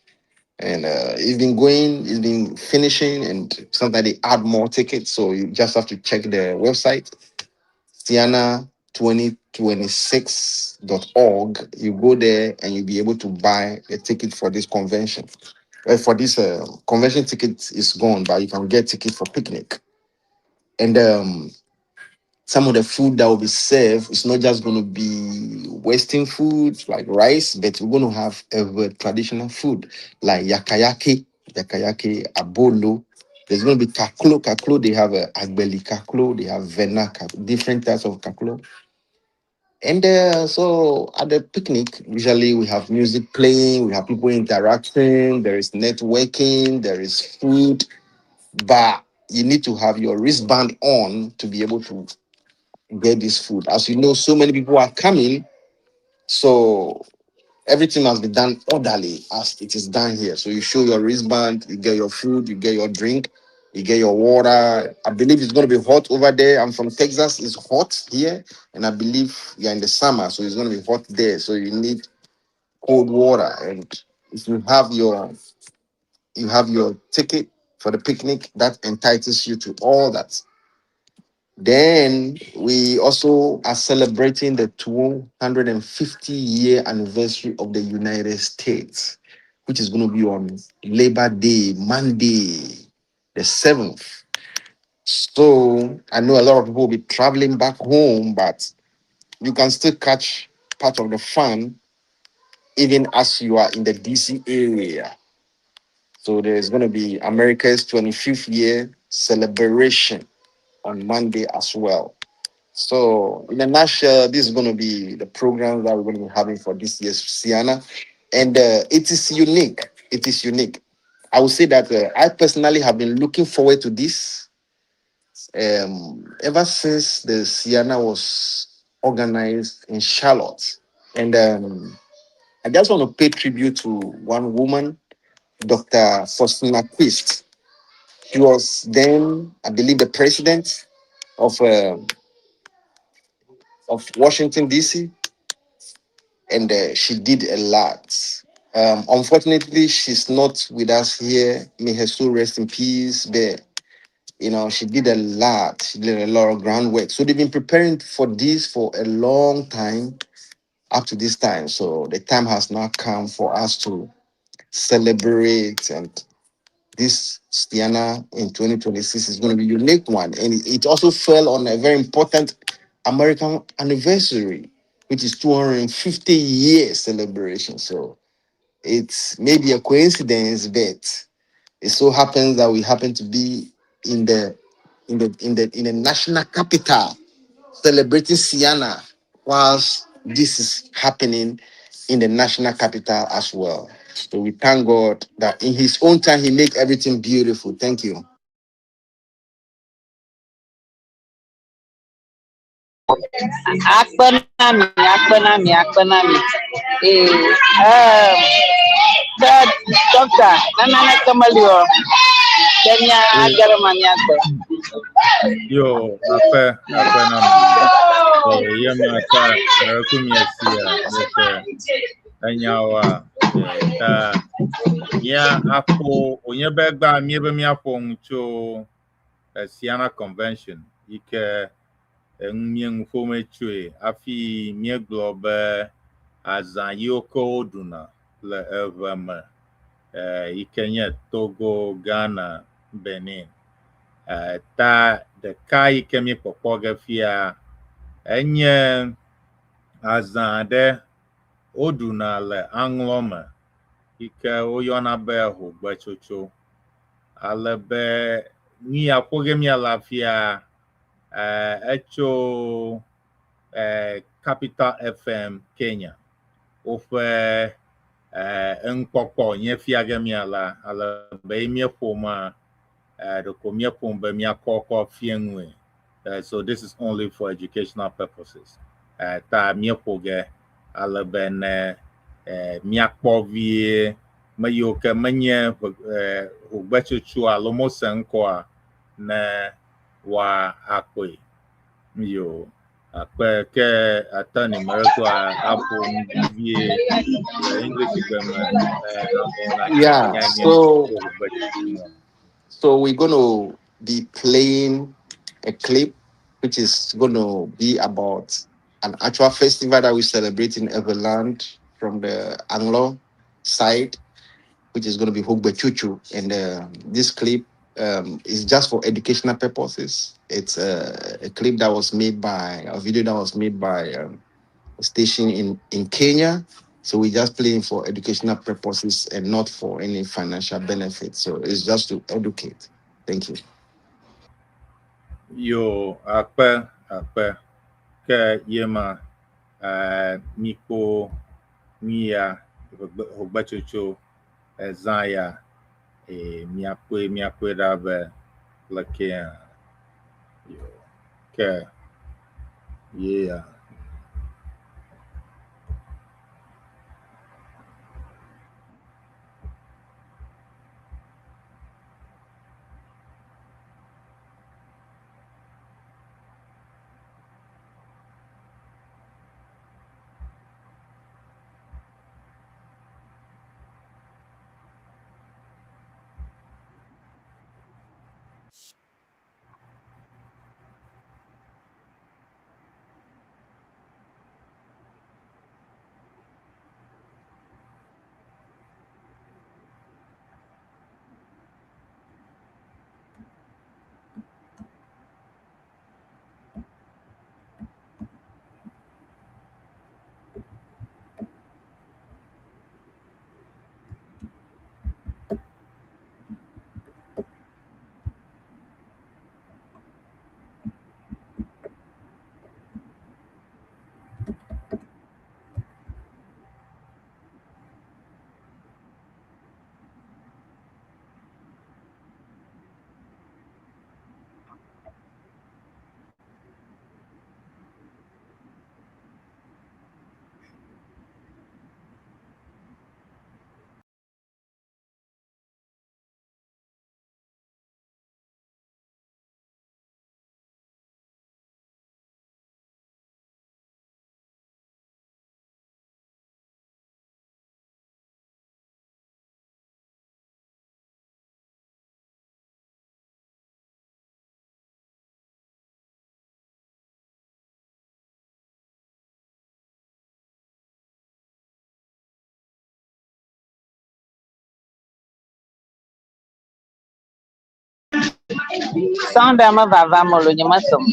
And it's been going, it's been finishing, and sometimes they add more tickets. So you just have to check the website, Ceana2026.org. You go there and you'll be able to buy a ticket for this convention. For this convention ticket is gone, but you can get ticket for picnic. And some of the food that will be served is not just going to be Western food like rice, but we're going to have a traditional food like yakayaki, yakayaki, abolo. There's going to be kaklo, kaklo. They have a agbeli kaklo, they have vena, different types of kaklo. And so at the picnic, usually we have music playing, we have people interacting, there is networking, there is food, but you need to have your wristband on to be able to get this food. As you know, so many people are coming, so everything must be done orderly as it is done here. So you show your wristband, you get your food, you get your drink, you get your water. I believe it's going to be hot over there. I'm from Texas, it's hot here, and I believe you're in the summer, so it's going to be hot there. So you need cold water, and if you have your ticket for the picnic, that entitles you to all that. Then we also are celebrating the 250 year anniversary of the United States, which is going to be on Labor Day, Monday, the 7th. So I know a lot of people will be traveling back home, but you can still catch part of the fun even as you are in the DC area. So there's going to be America's 25th year celebration on Monday as well. So, in a nutshell, this is going to be the program that we're going to be having for this year's Ceana. And it is unique. It is unique. I would say that I personally have been looking forward to this ever since the Ceana was organized in Charlotte. And I just want to pay tribute to one woman, Dr. Faustina Quist. She was then, I believe, the president of Washington D.C., and she did a lot. Unfortunately, she's not with us here. May her soul rest in peace. But she did a lot. She did a lot of groundwork. So they've been preparing for this for a long time, up to this time. So the time has now come for us to celebrate, and this Ceana in 2026 is going to be a unique one. And it also fell on a very important American anniversary, which is 250 years celebration. So it's maybe a coincidence, but it so happens that we happen to be in the national capital celebrating Ceana whilst this is happening in the national capital as well. So we thank God that in His own time He make everything beautiful. Thank you.
Akpe na mi, akpe na mi, akpe na mi. Ee, ke dɔkta, nananeke meli o. Ke mía age ɖe eme míagbe.
Yo, akpe, akpe na mi. Eh, ye ma ta ku mia sia, mese enyawa eh, ta mía aƒo wònye be gba míebe míaƒo nu tso eh, Siana Convention yi ke enu mía nu ƒome tsoe hafi míegblɔ be azã yiwo ke woɖuna le Eʋe me eh, yi ke nye Togo, Ghana, Benin. Eh, ta ɖeka yi ke míekpɔkpɔ ge fia enye azã aɖe woɖuna le aŋlɔ me yi ke woyɔna be hogbetsotso. Ale be nu ya ƒo ge míale afia eh, etso eh, Capital FM Kenya woƒe eh, enukpɔkpɔ nye fia ge míala ale be ye míeƒo ma eh, ɖeko míeƒom be míakɔ kɔ fie nue. So this is only for educational purposes. Ta míeƒo ge ale be ne eh, míakpɔ vie me yiwo ke menye eh, hogbetsotso alo mose ŋkɔa ne woa akpɔe. Yo, akpe ke attorney Miracle aƒo nu vie le English gbe me eh, amewo nanya
Yeah.
nya nye
So
hogbetsotso ma.
so we're gonna be playing a clip which is gonna be about an actual festival that we celebrate in Everland from the Anglo side, which is gonna be Hogbetsotso. And this clip is just for educational purposes. It's a clip that was made by a video that was made by a station in Kenya. So we're just playing for educational purposes and not for any financial benefit. So it's just to educate. Thank you.
Yo, akpe, akpe. Ke yema eh, mikpo mia hogbetsotso ezã ya eh, míakpɔe míakpɔe ɖa be lekea. Yo, ke ye ya.
Sound a mevavam o lo nye mesem.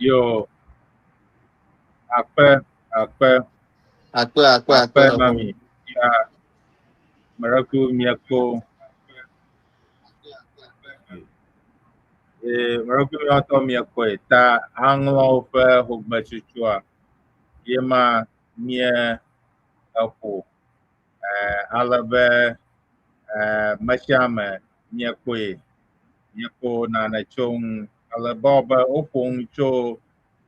Yo, akpe, akpe,
Akpe, akpe,
akpe,
akpe.
Mami. Ya, mereku miekpo. Ee, mereku miatɔ miekpɔe ta aŋlɔwo ƒe hogbetsotsoa ye ma mie eƒo. Ale be me sia ame miekpɔe, miekpɔ nane tso ŋu. Ale be be woƒo nu tso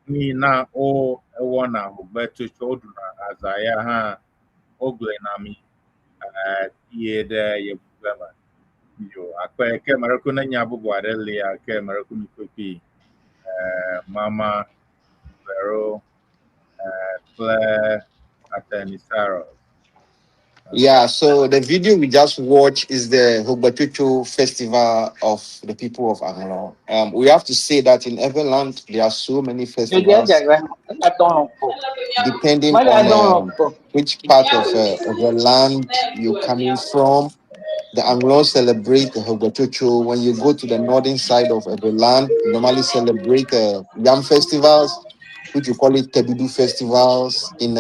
nu yi na wo ewɔna hogbetsotso woɖuna azã ya hã wogblɔe na mi ye ɖe yevugbe me. Yo, akpe ke mereku ne nya bubu aɖe lia ke mereku mi kpekpe Mama Vero kple Atenisaros.
Yeah, so the video we just watched is the Hogbetsotso Festival of the people of Anlo. We have to say that in Everland there are so many festivals depending on which part of Everland you're coming from. The Anglo celebrate the Hogbetsotso. When you go to the northern side of Everland, you normally celebrate the yam festivals, which you call it Tedudu festivals in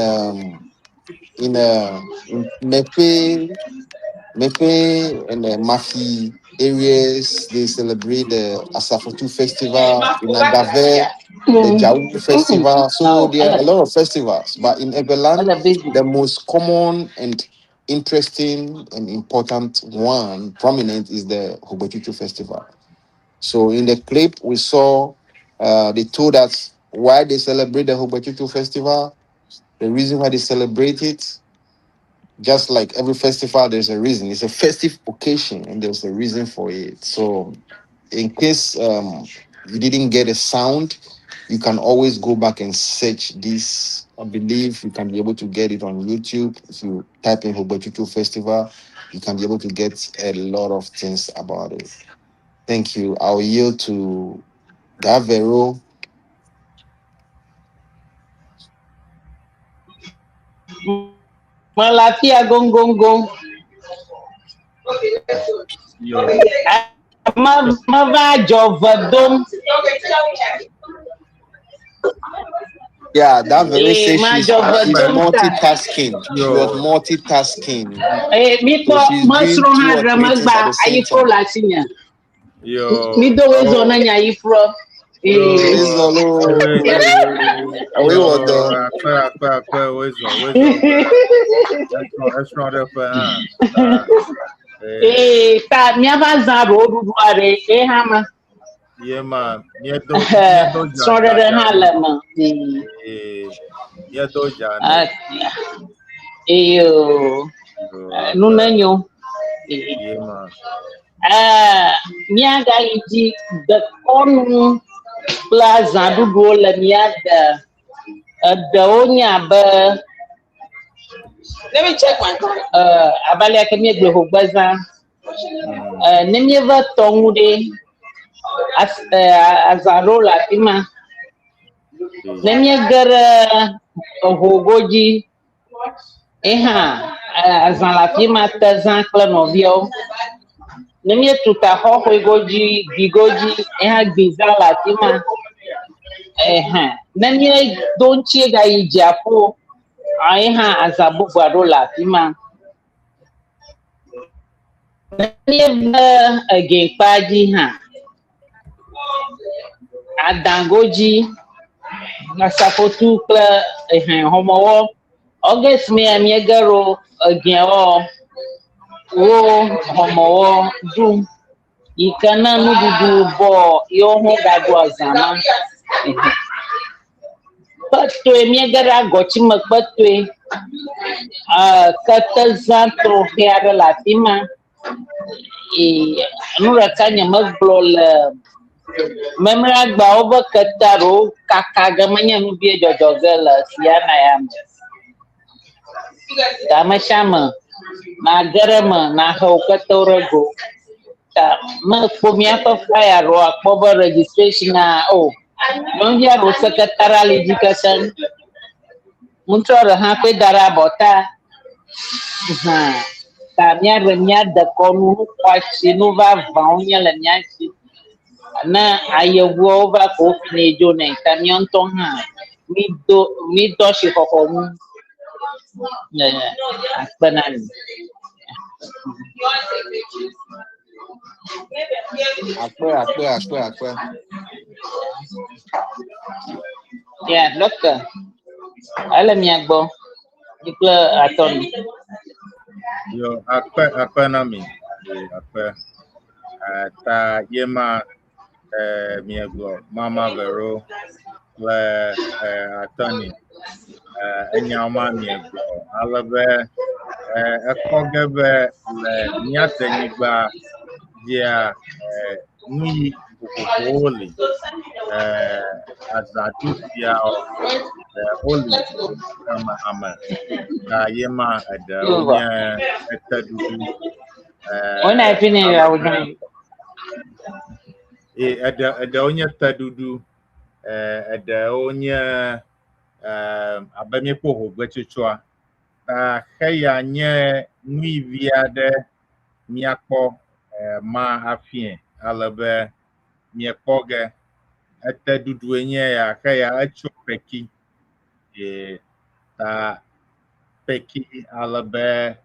Mepe, Mepe and the Mafi areas. They celebrate the Asafotu festival in Adave, the Jau festival. So there are a lot of festivals, but in Everland, the most common and interesting and important one, prominent, is the Hogbetsotso festival. So in the clip we saw, they told us why they celebrate the Hogbetsotso festival, the reason why they celebrate it. Just like every festival, there's a reason. It's a festive occasion and there's a reason for it. So in case you didn't get a sound, you can always go back and search this. I believe you can be able to get it on YouTube. If you type in Hogbetsotso Festival, you can be able to get a lot of things about it. Thank you. I'll yield to Davero.
Malafia gong gong gong.
Yo,
Mava dzɔ dom.
Yeah, that very
Eh,
say
ma
she's
dzɔ
she's
dom ta.
multitasking. She was
yo,
multitasking.
Eh,
So
mikpɔ
she's doing
mesrɔ̃
two
hã
or
ɖe
three things
megba
at the same
ayifro
time.
le asinye.
yo,
Mi do wezɔ
oh,
na nye ayifro.
yo,
Eh.
Ezolo.
awe,
Awe
yo,
wodo.
akpe, akpe, akpe, wezɔ, wezɔ, esrɔ̃, esrɔ̃ ɖe ƒe hã. Ta, eh,
Eh, ta míava zã ɖewo ɖuɖu aɖe ye hã ma.
ye ma, míedo, míedo dza, dza,
Srɔ̃ɖeɖe
dza
hã
ne.
le me. Eh.
Eh, míedo dza ne.
Ah, Eyo,
Yo,
nu
akpe,
nenyo. Eh.
ye ma.
Eh, míagayi dzi dekɔnu kple azãɖuɖuwo le mía de. Eɖewo nye abe abe ale ke míegblɔe hogbezã. Ne míeva tɔ ŋu ɖe, azã ɖewo le afi ma. Ne míege ɖe ehogodzi, ye hã azã le afi ma tezã kple nɔviawo. Ne míetu ta xɔxɔe godzi, gbi godzi, ye hã gbizã le afi ma. Ehẽ. Ne míedo ŋuti gayi dziaƒo, ye hã azã bubu aɖewo le afi ma. Ne míeva egekpa dzi hã, adagodzi, asafotu kple ehẽ xɔmɔwɔ. August mea míege ɖo egeawo wo xɔmɔwɔ ɖum yi ke ne nuɖuɖu bɔ yewo hã gaɖu azã ma. Ehẽ. Kpetoe míege ɖe agɔtsime kpetoe. Ketezã tɔxɛ aɖe le afi ma. Ee, nu ɖeka nyemegblɔ le memleagbawo be kete aɖewo kaka ge menye nu vie dzɔdzɔ ge le Siana ya me. Ta ame sia ame nage ɖe eme nahe wo ketewo ɖe go. Ta mekpɔ míaƒe flyer ɖewo akpɔ be registration a o nyɔnuvi aɖewo sekretari ali dzi kekeŋ. Ŋutsu aɖe hã koe da ɖe abɔta. Hã ta míaɖe mía dekɔnu, nu xɔasi, nu vavãwo nye le mía si. Ne ayevuawo va ko wofinɛ dzonɛ ta míawo ŋutɔ hã mído mído asixɔxɔ ŋu. Akpe na mi.
Akpe, akpe, akpe, akpe.
Yeah, doctor. Ele mia gbɔ. Mi kple atɔni.
Yo, akpe akpe na mi. Ye, akpe. Ta ye ma miegblɔ Mama Vero kple atɔni. Enya ma miegblɔ ale be ekpɔ ge be le mía denyigba dzia nu yi vovovowo li. Azãdu siawo woli hamehame. Ta ye ma eɖewo nye eteɖuɖu.
When I finish, I will join.
Ye eɖe eɖewo nye teɖuɖu, eɖewo nye abe míekpɔ hogbetsotsoa. Ta xeya nye nuyivi aɖe míakpɔ ma hafie ale be miekpɔ ge. Eteɖuɖue nye ya xeya etso peki. Ye ta peki ale be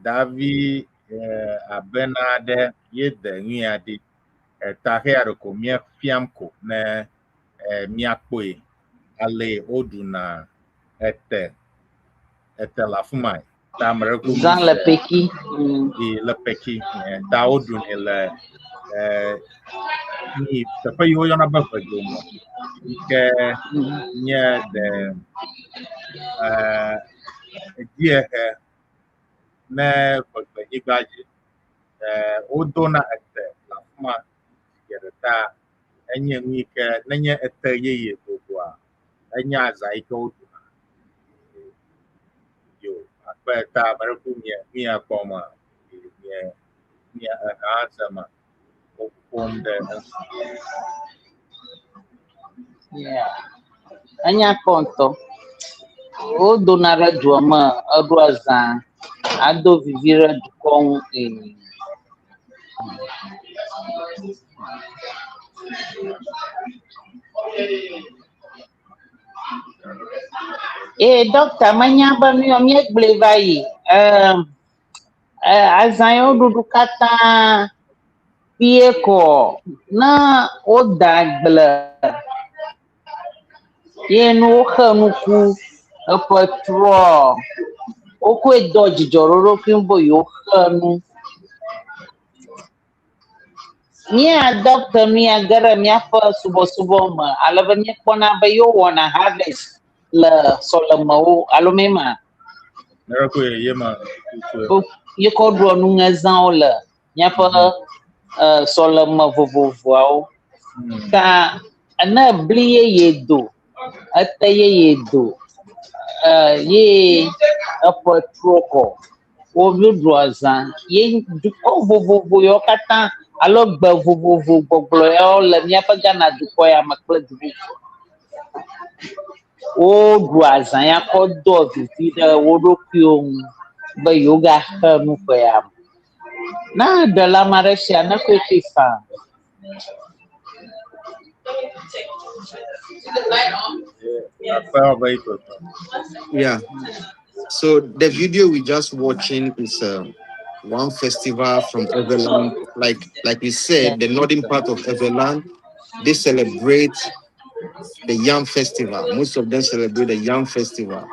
davi abena aɖe ye de nu ya ɖi. Ta xeya ɖeko míefiam ko ne míakpɔe ale woɖuna ete ete le afi ma. Ta ame ɖe ko
Zã le peki.
Ye le peki. Ta woɖunɛ le ni teƒe yi woyɔna be ʋedome yi ke nye de dziehe ne ʋegbenyigba dzi. Wodona ete le afi ma zi geɖe ta enye nu yi ke nenye ete yeye dodoa enye azã yi ke woɖuna. Yo, akpe ta ame ɖe ku mie mia kpɔm a mie mia eha sema woƒom ɖe eŋu.
Yeah. Enya kpɔ ŋutɔ. Wodona ɖe dua me eɖoa zã ado vivi ɖe dukɔ ŋu. Ee. Dɔkta menya be nu yɔ míegblɔe va yi. Azã yiwo ɖuɖu katã kpuie kɔ ne woda agble ye ne woxe nuku eƒe trɔ wokɔe dɔ dzidzɔ ɖe wo ɖokui ŋu be yewoxe nu. Mía dɔkta nu ya ge ɖe míaƒe subɔsubɔ me ale be míekpɔna be yewowɔna harvest le sɔlemewo alo mema. Yekɔ ɖua nuŋezãwo le míaƒe sɔleme vovovoawo. Ta ne bli yeye do, ete yeye do, ye eƒe trɔ kɔ, woɖua zã ye dukɔ vovovo yawo katã alo gbe vovovo gbɔgblɔ yawo le míaƒe Ghana dukɔ ya me kple du bubu. Woɖua azã ya kɔ doa vivi ɖe wo ɖokuiwo ŋu be yewogaxe nu ƒe ya me. Ne ɖe le ame aɖe sia ne koe koe faa.
Yeah. So the video we just watching is one festival from Eweland. Like we said, the northern part of Eweland, they celebrate the Yam Festival. Most of them celebrate the Yam Festival,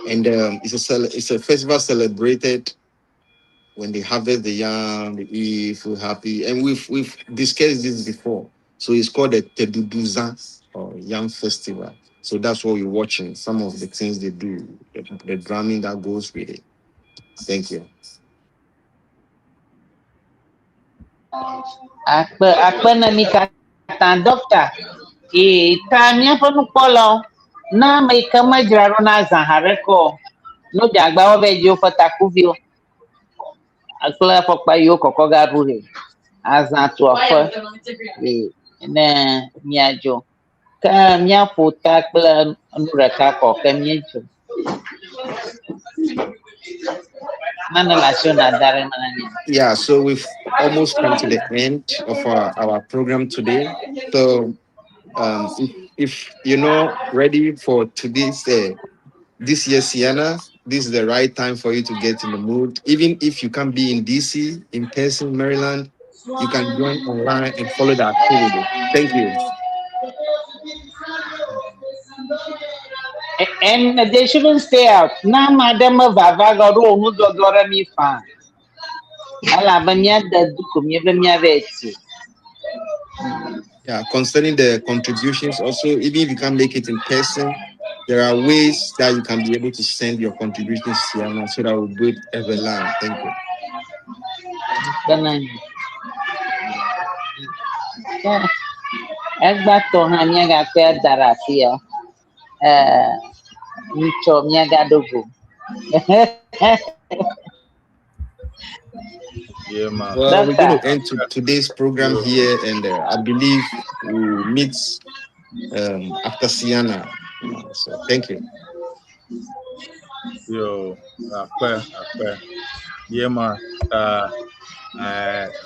and it's a festival celebrated when they harvest the yam, they eat, feel happy, and we've discussed this before. So it's called the Teduduzan or Yam Festival. So that's what we're watching. Some of the things they do, the drumming that goes with it. Thank you.
Akpe akpe na mi katã dɔkta. Ee ta míaƒe nukpɔlawo na ame yi ke medzra ɖo na azã haɖeke o. No dzagbawo va dzi woƒe takuviwo kple afɔkpa yiwo kɔkɔ ga ɖu he. Azã tu aƒe ee ne míadzo. Ke míaƒo ta kple nu ɖeka kɔ ke míedzo. Nane le asiwò nàda ɖe eme na mí.
Yeah, so we've almost come to the end of our program today. So if you're not ready for today's this year's Ceana, this is the right time for you to get in the mood. Even if you can't be in DC, in person, Maryland, you can join online and follow the activity. Thank you.
And they shouldn't stay out. Na ame aɖe mevava ge ɖo wò nudɔdɔ ɖe mí faa. Elabe míade du ko míebe míava tsi.
Yeah, concerning the contributions, also, even if you can't make it in person, there are ways that you can be able to send your contributions to Ceana so that we'll build Everland. Thank you.
Bena ke egbãtɔ hã míagakɔe ada ɖe afi ya. Ŋutsɔ míagaɖo go.
Yeah, man.
Well, we're going
Doctor,
to end today's program here, and I believe we'll meet after Ceana. So thank you.
Yo, akpe, akpe. Ye ma ta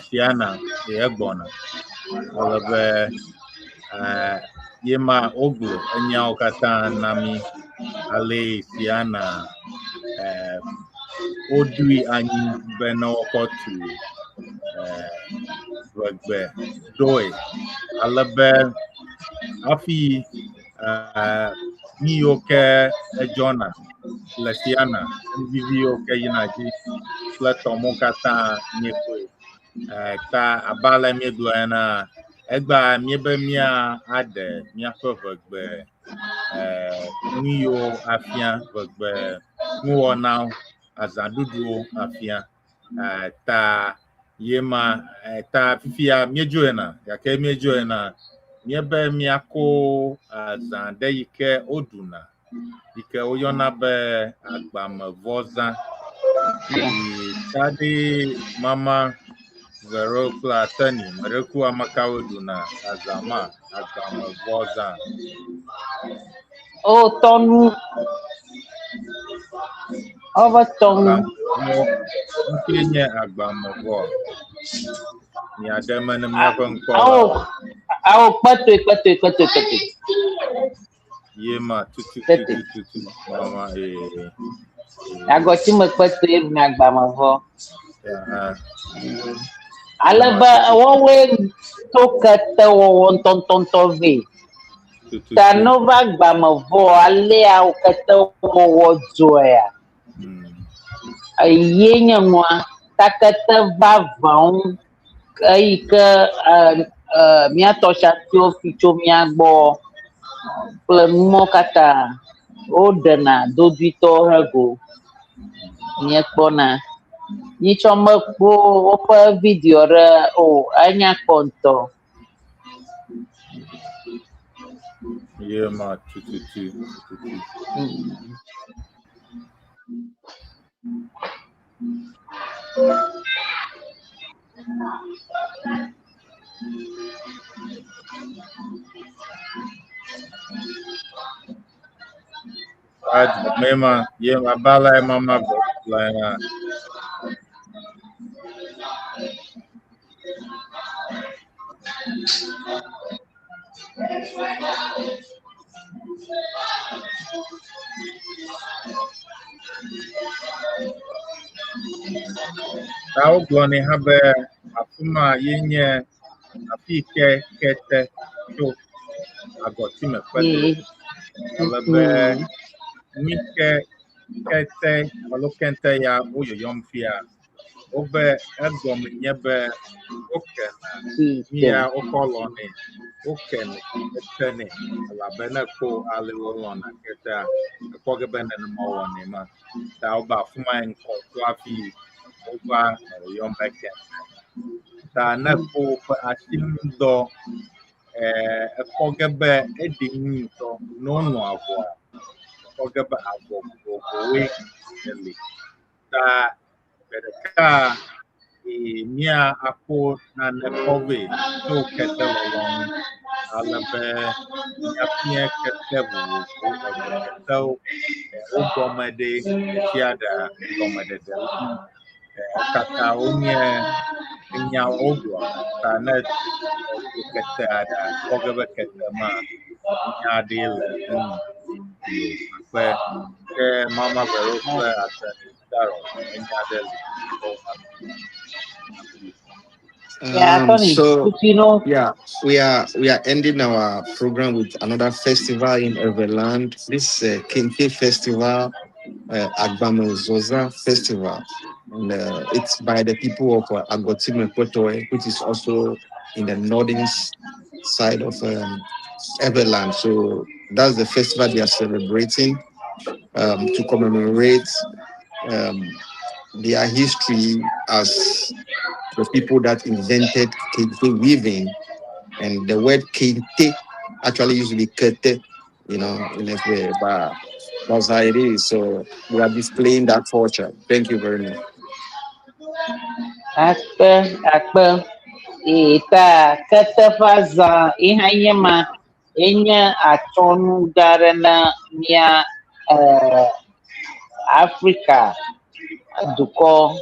Ceana ye gbɔna. Ale be ye ma wogblɔ enyawo katã na mí ale Ceana woɖoe anyi be ne woakɔ tu ʋegbe ɖoe. Ale be hafi nu yiwo ke edzɔna le Ceana, nu vivi yiwo ke yina dzi kple tɔmɔwo katã míekpɔe. Ta abe ale míegblɔ ena, egbea míebe mía aɖe míaƒe ʋegbe nu yiwo afia ʋegbe nuwɔnawo, azãɖuɖuwo afia. Ta ye ma ta fifia míedzo yina gake míedzo yina míebe míako azã ɖe yi ke woɖuna yi ke woyɔna be agbamevɔzã. Yi tsaɖi mama Vero kple Ateni meɖeku ame kawo ɖuna azã ma agbamevɔzã.
O tɔnu. Wobe tɔnu.
Ŋkee nye agbamevɔ. Miaɖe me ne míaƒe ŋkɔ
Awo awo kpetoe kpetoe kpetoe kpetoe.
Ye ma tutu
Kpetoe.
tutu tutu mama ee.
Agɔtime kpetoe ɖuna agbamevɔ.
Aha.
Ale be woawoe to ketewɔwɔ ŋutɔŋutɔŋutɔ vɛ.
Tutu.
Ta ne wova agbamevɔ alea wo ketewɔwɔ dzɔea. Eye nye nua ta kete vavãwo eyi ke mía tɔsatiwo fi tso mía gbɔ kple numɔwo katã woɖena dodoetɔwo he go. Míekpɔna. Nyitsɔ mekpɔ woƒe video ɖe o enya kpɔ ŋutɔ.
Ye ma tututu tututu. Adi mema ye ma bala mama gblɔ ena. Ta wogblɔ nɛ hã be afi ma ye nye afi yi ke kete tso agɔtime kpetoe. Ale be nu yi ke kete alo kente ya woyɔyɔm fia, wobe egɔme nye be wokena nu ya wokɔ lɔnɛ, wokenɛ, etenɛ elabe ne ekpɔ ale wolɔna ketea, ekpɔ ge be nenema wowɔnɛ ma. Ta wobe afi ma ŋkɔ tso hafi wova nɔ yɔyɔm be kente. Ta ne ekpɔ woƒe asinudɔ ekpɔ ge be eɖi nu ŋutɔ ne wolɔ̃ avɔa, ekpɔ ge be avɔ vovovowoe eli. Ta gbe ɖeka mía akpɔ nane kɔ vɛ tso kete lɔlɔ ŋu ale be míafia kete vovovowo, egbe ketewo.
Wo gɔme ɖe ɖe sia ɖe gɔmeɖeɖe li. Kaka wonye enyawo gblɔna ta ne edo kete aɖea, kpɔ ge be kete ma nya aɖee le enu. Yo akpe ke Mama Vero kple Attorney Sharon enya ɖe li wo na mi.
Yeah, Tony,
So
you know,
yeah, we are ending our program with another festival in Everland. This Kente Festival, Agbame Zoza Festival, and it's by the people of Agotime Kpetoe, which is also in the northern side of Everland. So that's the festival they are celebrating to commemorate their history as the people that invented kente weaving, and the word kente actually used to be kete, in a way, but that's how it is. So we are displaying that culture. Thank you very much.
Akpe, akpe. Ta kete ƒe azã yi hã nye ma enye atsyɔ̃nu gã aɖe na mía Afrika dukɔ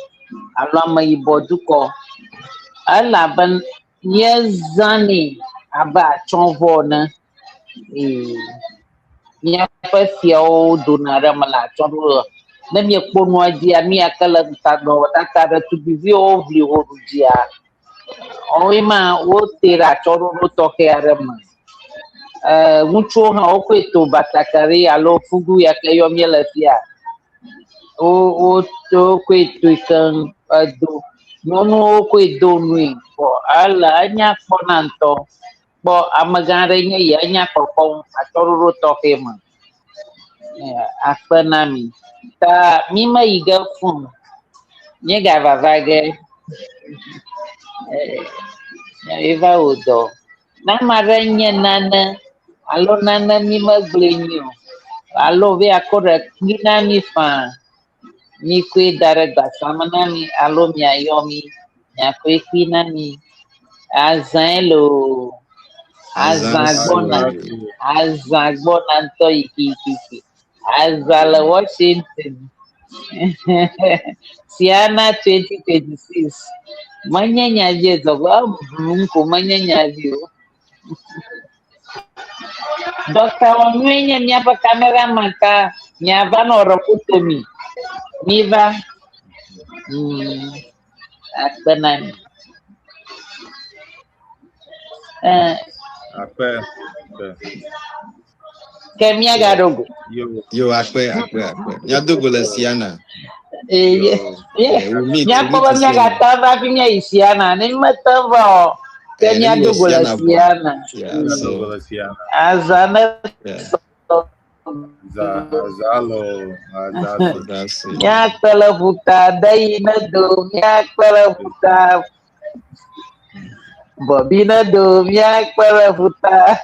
alo ameyibɔ dukɔ. Elabe míezãnɛ abe atsyɔ̃vɔ ene. Míaƒe fiawo dona ɖe eme le atsyɔ̃ɖoɖo. Ne míekpɔ nua dzia, nu ya ke le nɔnɔmetata ɖetugbiviwo ʋli wo ɖu dzia, woawoe ma wote ɖe atsyɔ̃ɖoɖo tɔxɛ aɖe me. Ŋutsuwo hã wokɔe to batakari alo fugu ya ke yɔm míele fia. Wo wo wokɔe toe keŋ edo. Nyɔnuwo kɔe do nui vɔ ele enya kpɔna ŋutɔ. Kpɔ amegã aɖe nye ya enya kpɔkpɔm atsyɔ̃ɖoɖo tɔxɛ me. Akpe na mi. Ta mi meyi ge fũ. Míegavava ge. Míava wɔ dɔ. Ne ame aɖe nye nane alo nane mi megblɔe nyi o alo be yeakɔ ɖe kpui na mi faa, mikɔe da ɖe gbasa me na mi alo miayɔ mi miakɔe kpui na mi. Azãe loo. Azã gbɔna. Azã gbɔna ŋutɔ yikiyikiyiki. Azã le Washington. Siana 2026. Menye nyavi zɔgbɔ eblum ko menye nyavi o. Dɔkta Wɔnyuie nye míaƒe cameraman ta miava nɔ ɖe foto mi. Miva. Akpe na mi.
Akpe. Akpe.
Ke míagaɖo go.
Yo.
Yo, akpe, akpe, akpe. Míado go le Siana.
Eye
Yeah, we meet.
míakpɔ be míagate va hafi míayi Siana. Ne mímete va o, ke
Eh, ne
míado
míyi
go le
Siana vɔ.
Siana.
Yeah,
Míado
so
go le Siana.
Azã ne
yeah,
Za zalo. Za
that's it.
míakpe le ƒuta deyi ne do, míakpe le ƒuta. Bɔbi ne do, míakpe le ƒuta.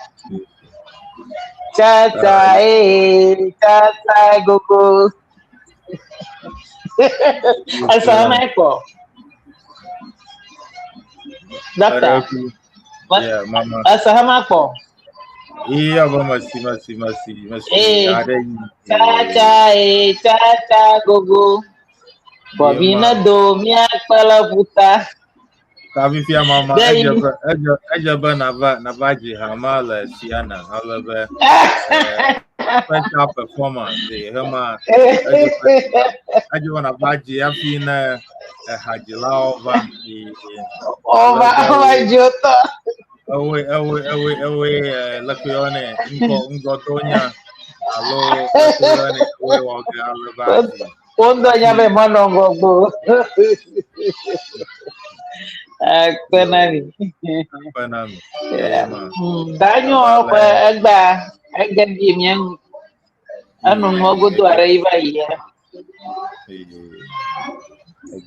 Cha cha ee, cha cha gogo. Assalamualaikum. Doctor.
Yeah, mama.
Assalamualaikum.
Iya, ba masi masi masi masi.
Eh.
Ada
Cha cha ee, cha cha gogo. Bɔbi ne do, míakpe le ƒuta.
Ta fifia mama
Deyi.
edze be edze edze be nava nava dzi hama le Siana ale be special performance hema edze be edze be nava dzi hafi ne ehadzilawo va yi
Ova ova dziotɔ.
Ewoe ewoe ewoe ewoe leke yɔnɛ ŋgɔ ŋgɔdonya alo leke yɔnɛ ewoe wɔ ge ale be adzi.
Woŋdɔ nya be menɔ ŋgɔgbe o. Akpe na mi.
Akpe na mi.
Yeah.
Ma.
Danyo ƒe egbea ege ɖi mía ŋu. Enu nua godo aɖe yi va yia.
Ege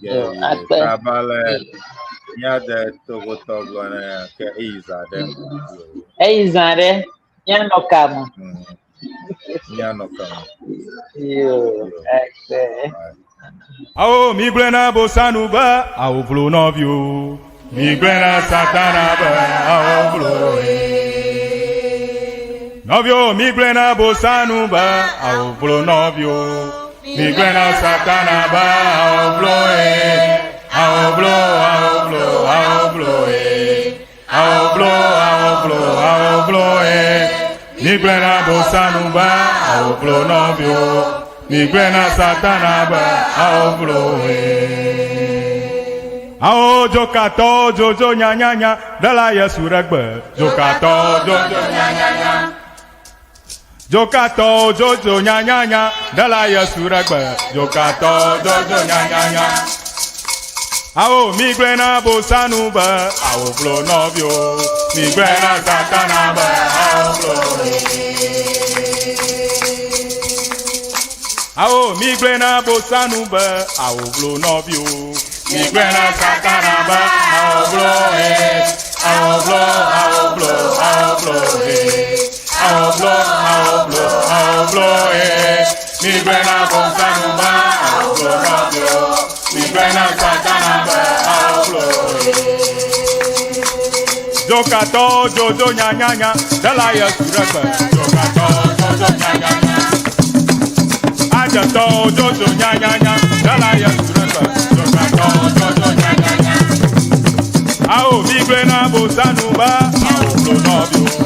Yo, akpe.
Trabale míade Togotɔ gblɔ ne ke eyi zã ɖe.
Eyi zã ɖe míanɔ kame.
Míanɔ kame.
Yo, akpe.
Awo mi gblẽ na bosanu be awo vlo nɔviwo. Mi gblẽ na satana be awo vlo ye. Nɔviwo mi gblɔe na bosanu be awo vlo nɔviwo. Mi gblɔe na satana be awo vlo ye. Awo vlo awo vlo awo vlo ye. Awo vlo awo vlo awo vlo ye. Mi gblɔe na bosanu be awo vlo nɔviwo. Mi gblɔe na satana be awo vlo ye. Awo dzokatɔ dzodzo nyanyanya ɖela Yesu ɖe gbe. Dzokatɔ dzodzo nyanyanya. Dzokatɔ dzodzo nyanyanya ɖela Yesu ɖe gbe. Dzokatɔ dzodzo nyanyanya. Awo mi gblɔe na bosanu be awo vlo nɔviwo. Mi gblɔe na satana be awo vlo. Awo mi gblɔe na bosanu be awo vlo nɔviwo. Mi gblɔe na satana be awo vlo he. Awo vlo awo vlo awo vlo he. Awo vlo awo vlo awo vlo he. Mi gblɔe na bosanu be awo vlo nɔviwo. Mi gblɔe na satana be awo vlo he. Dzokatɔ dzodzo nyanyanya ɖela Yesu ɖe gbe. Dzokatɔ dzodzo nyanyanya. Adzetɔ dzodzo nyanyanya ɖela Yesu ɖe gbe. Dzokatɔ dzodzo nyanyanya. Awo mi gblɔe na bosanu be awo vlo nɔviwo.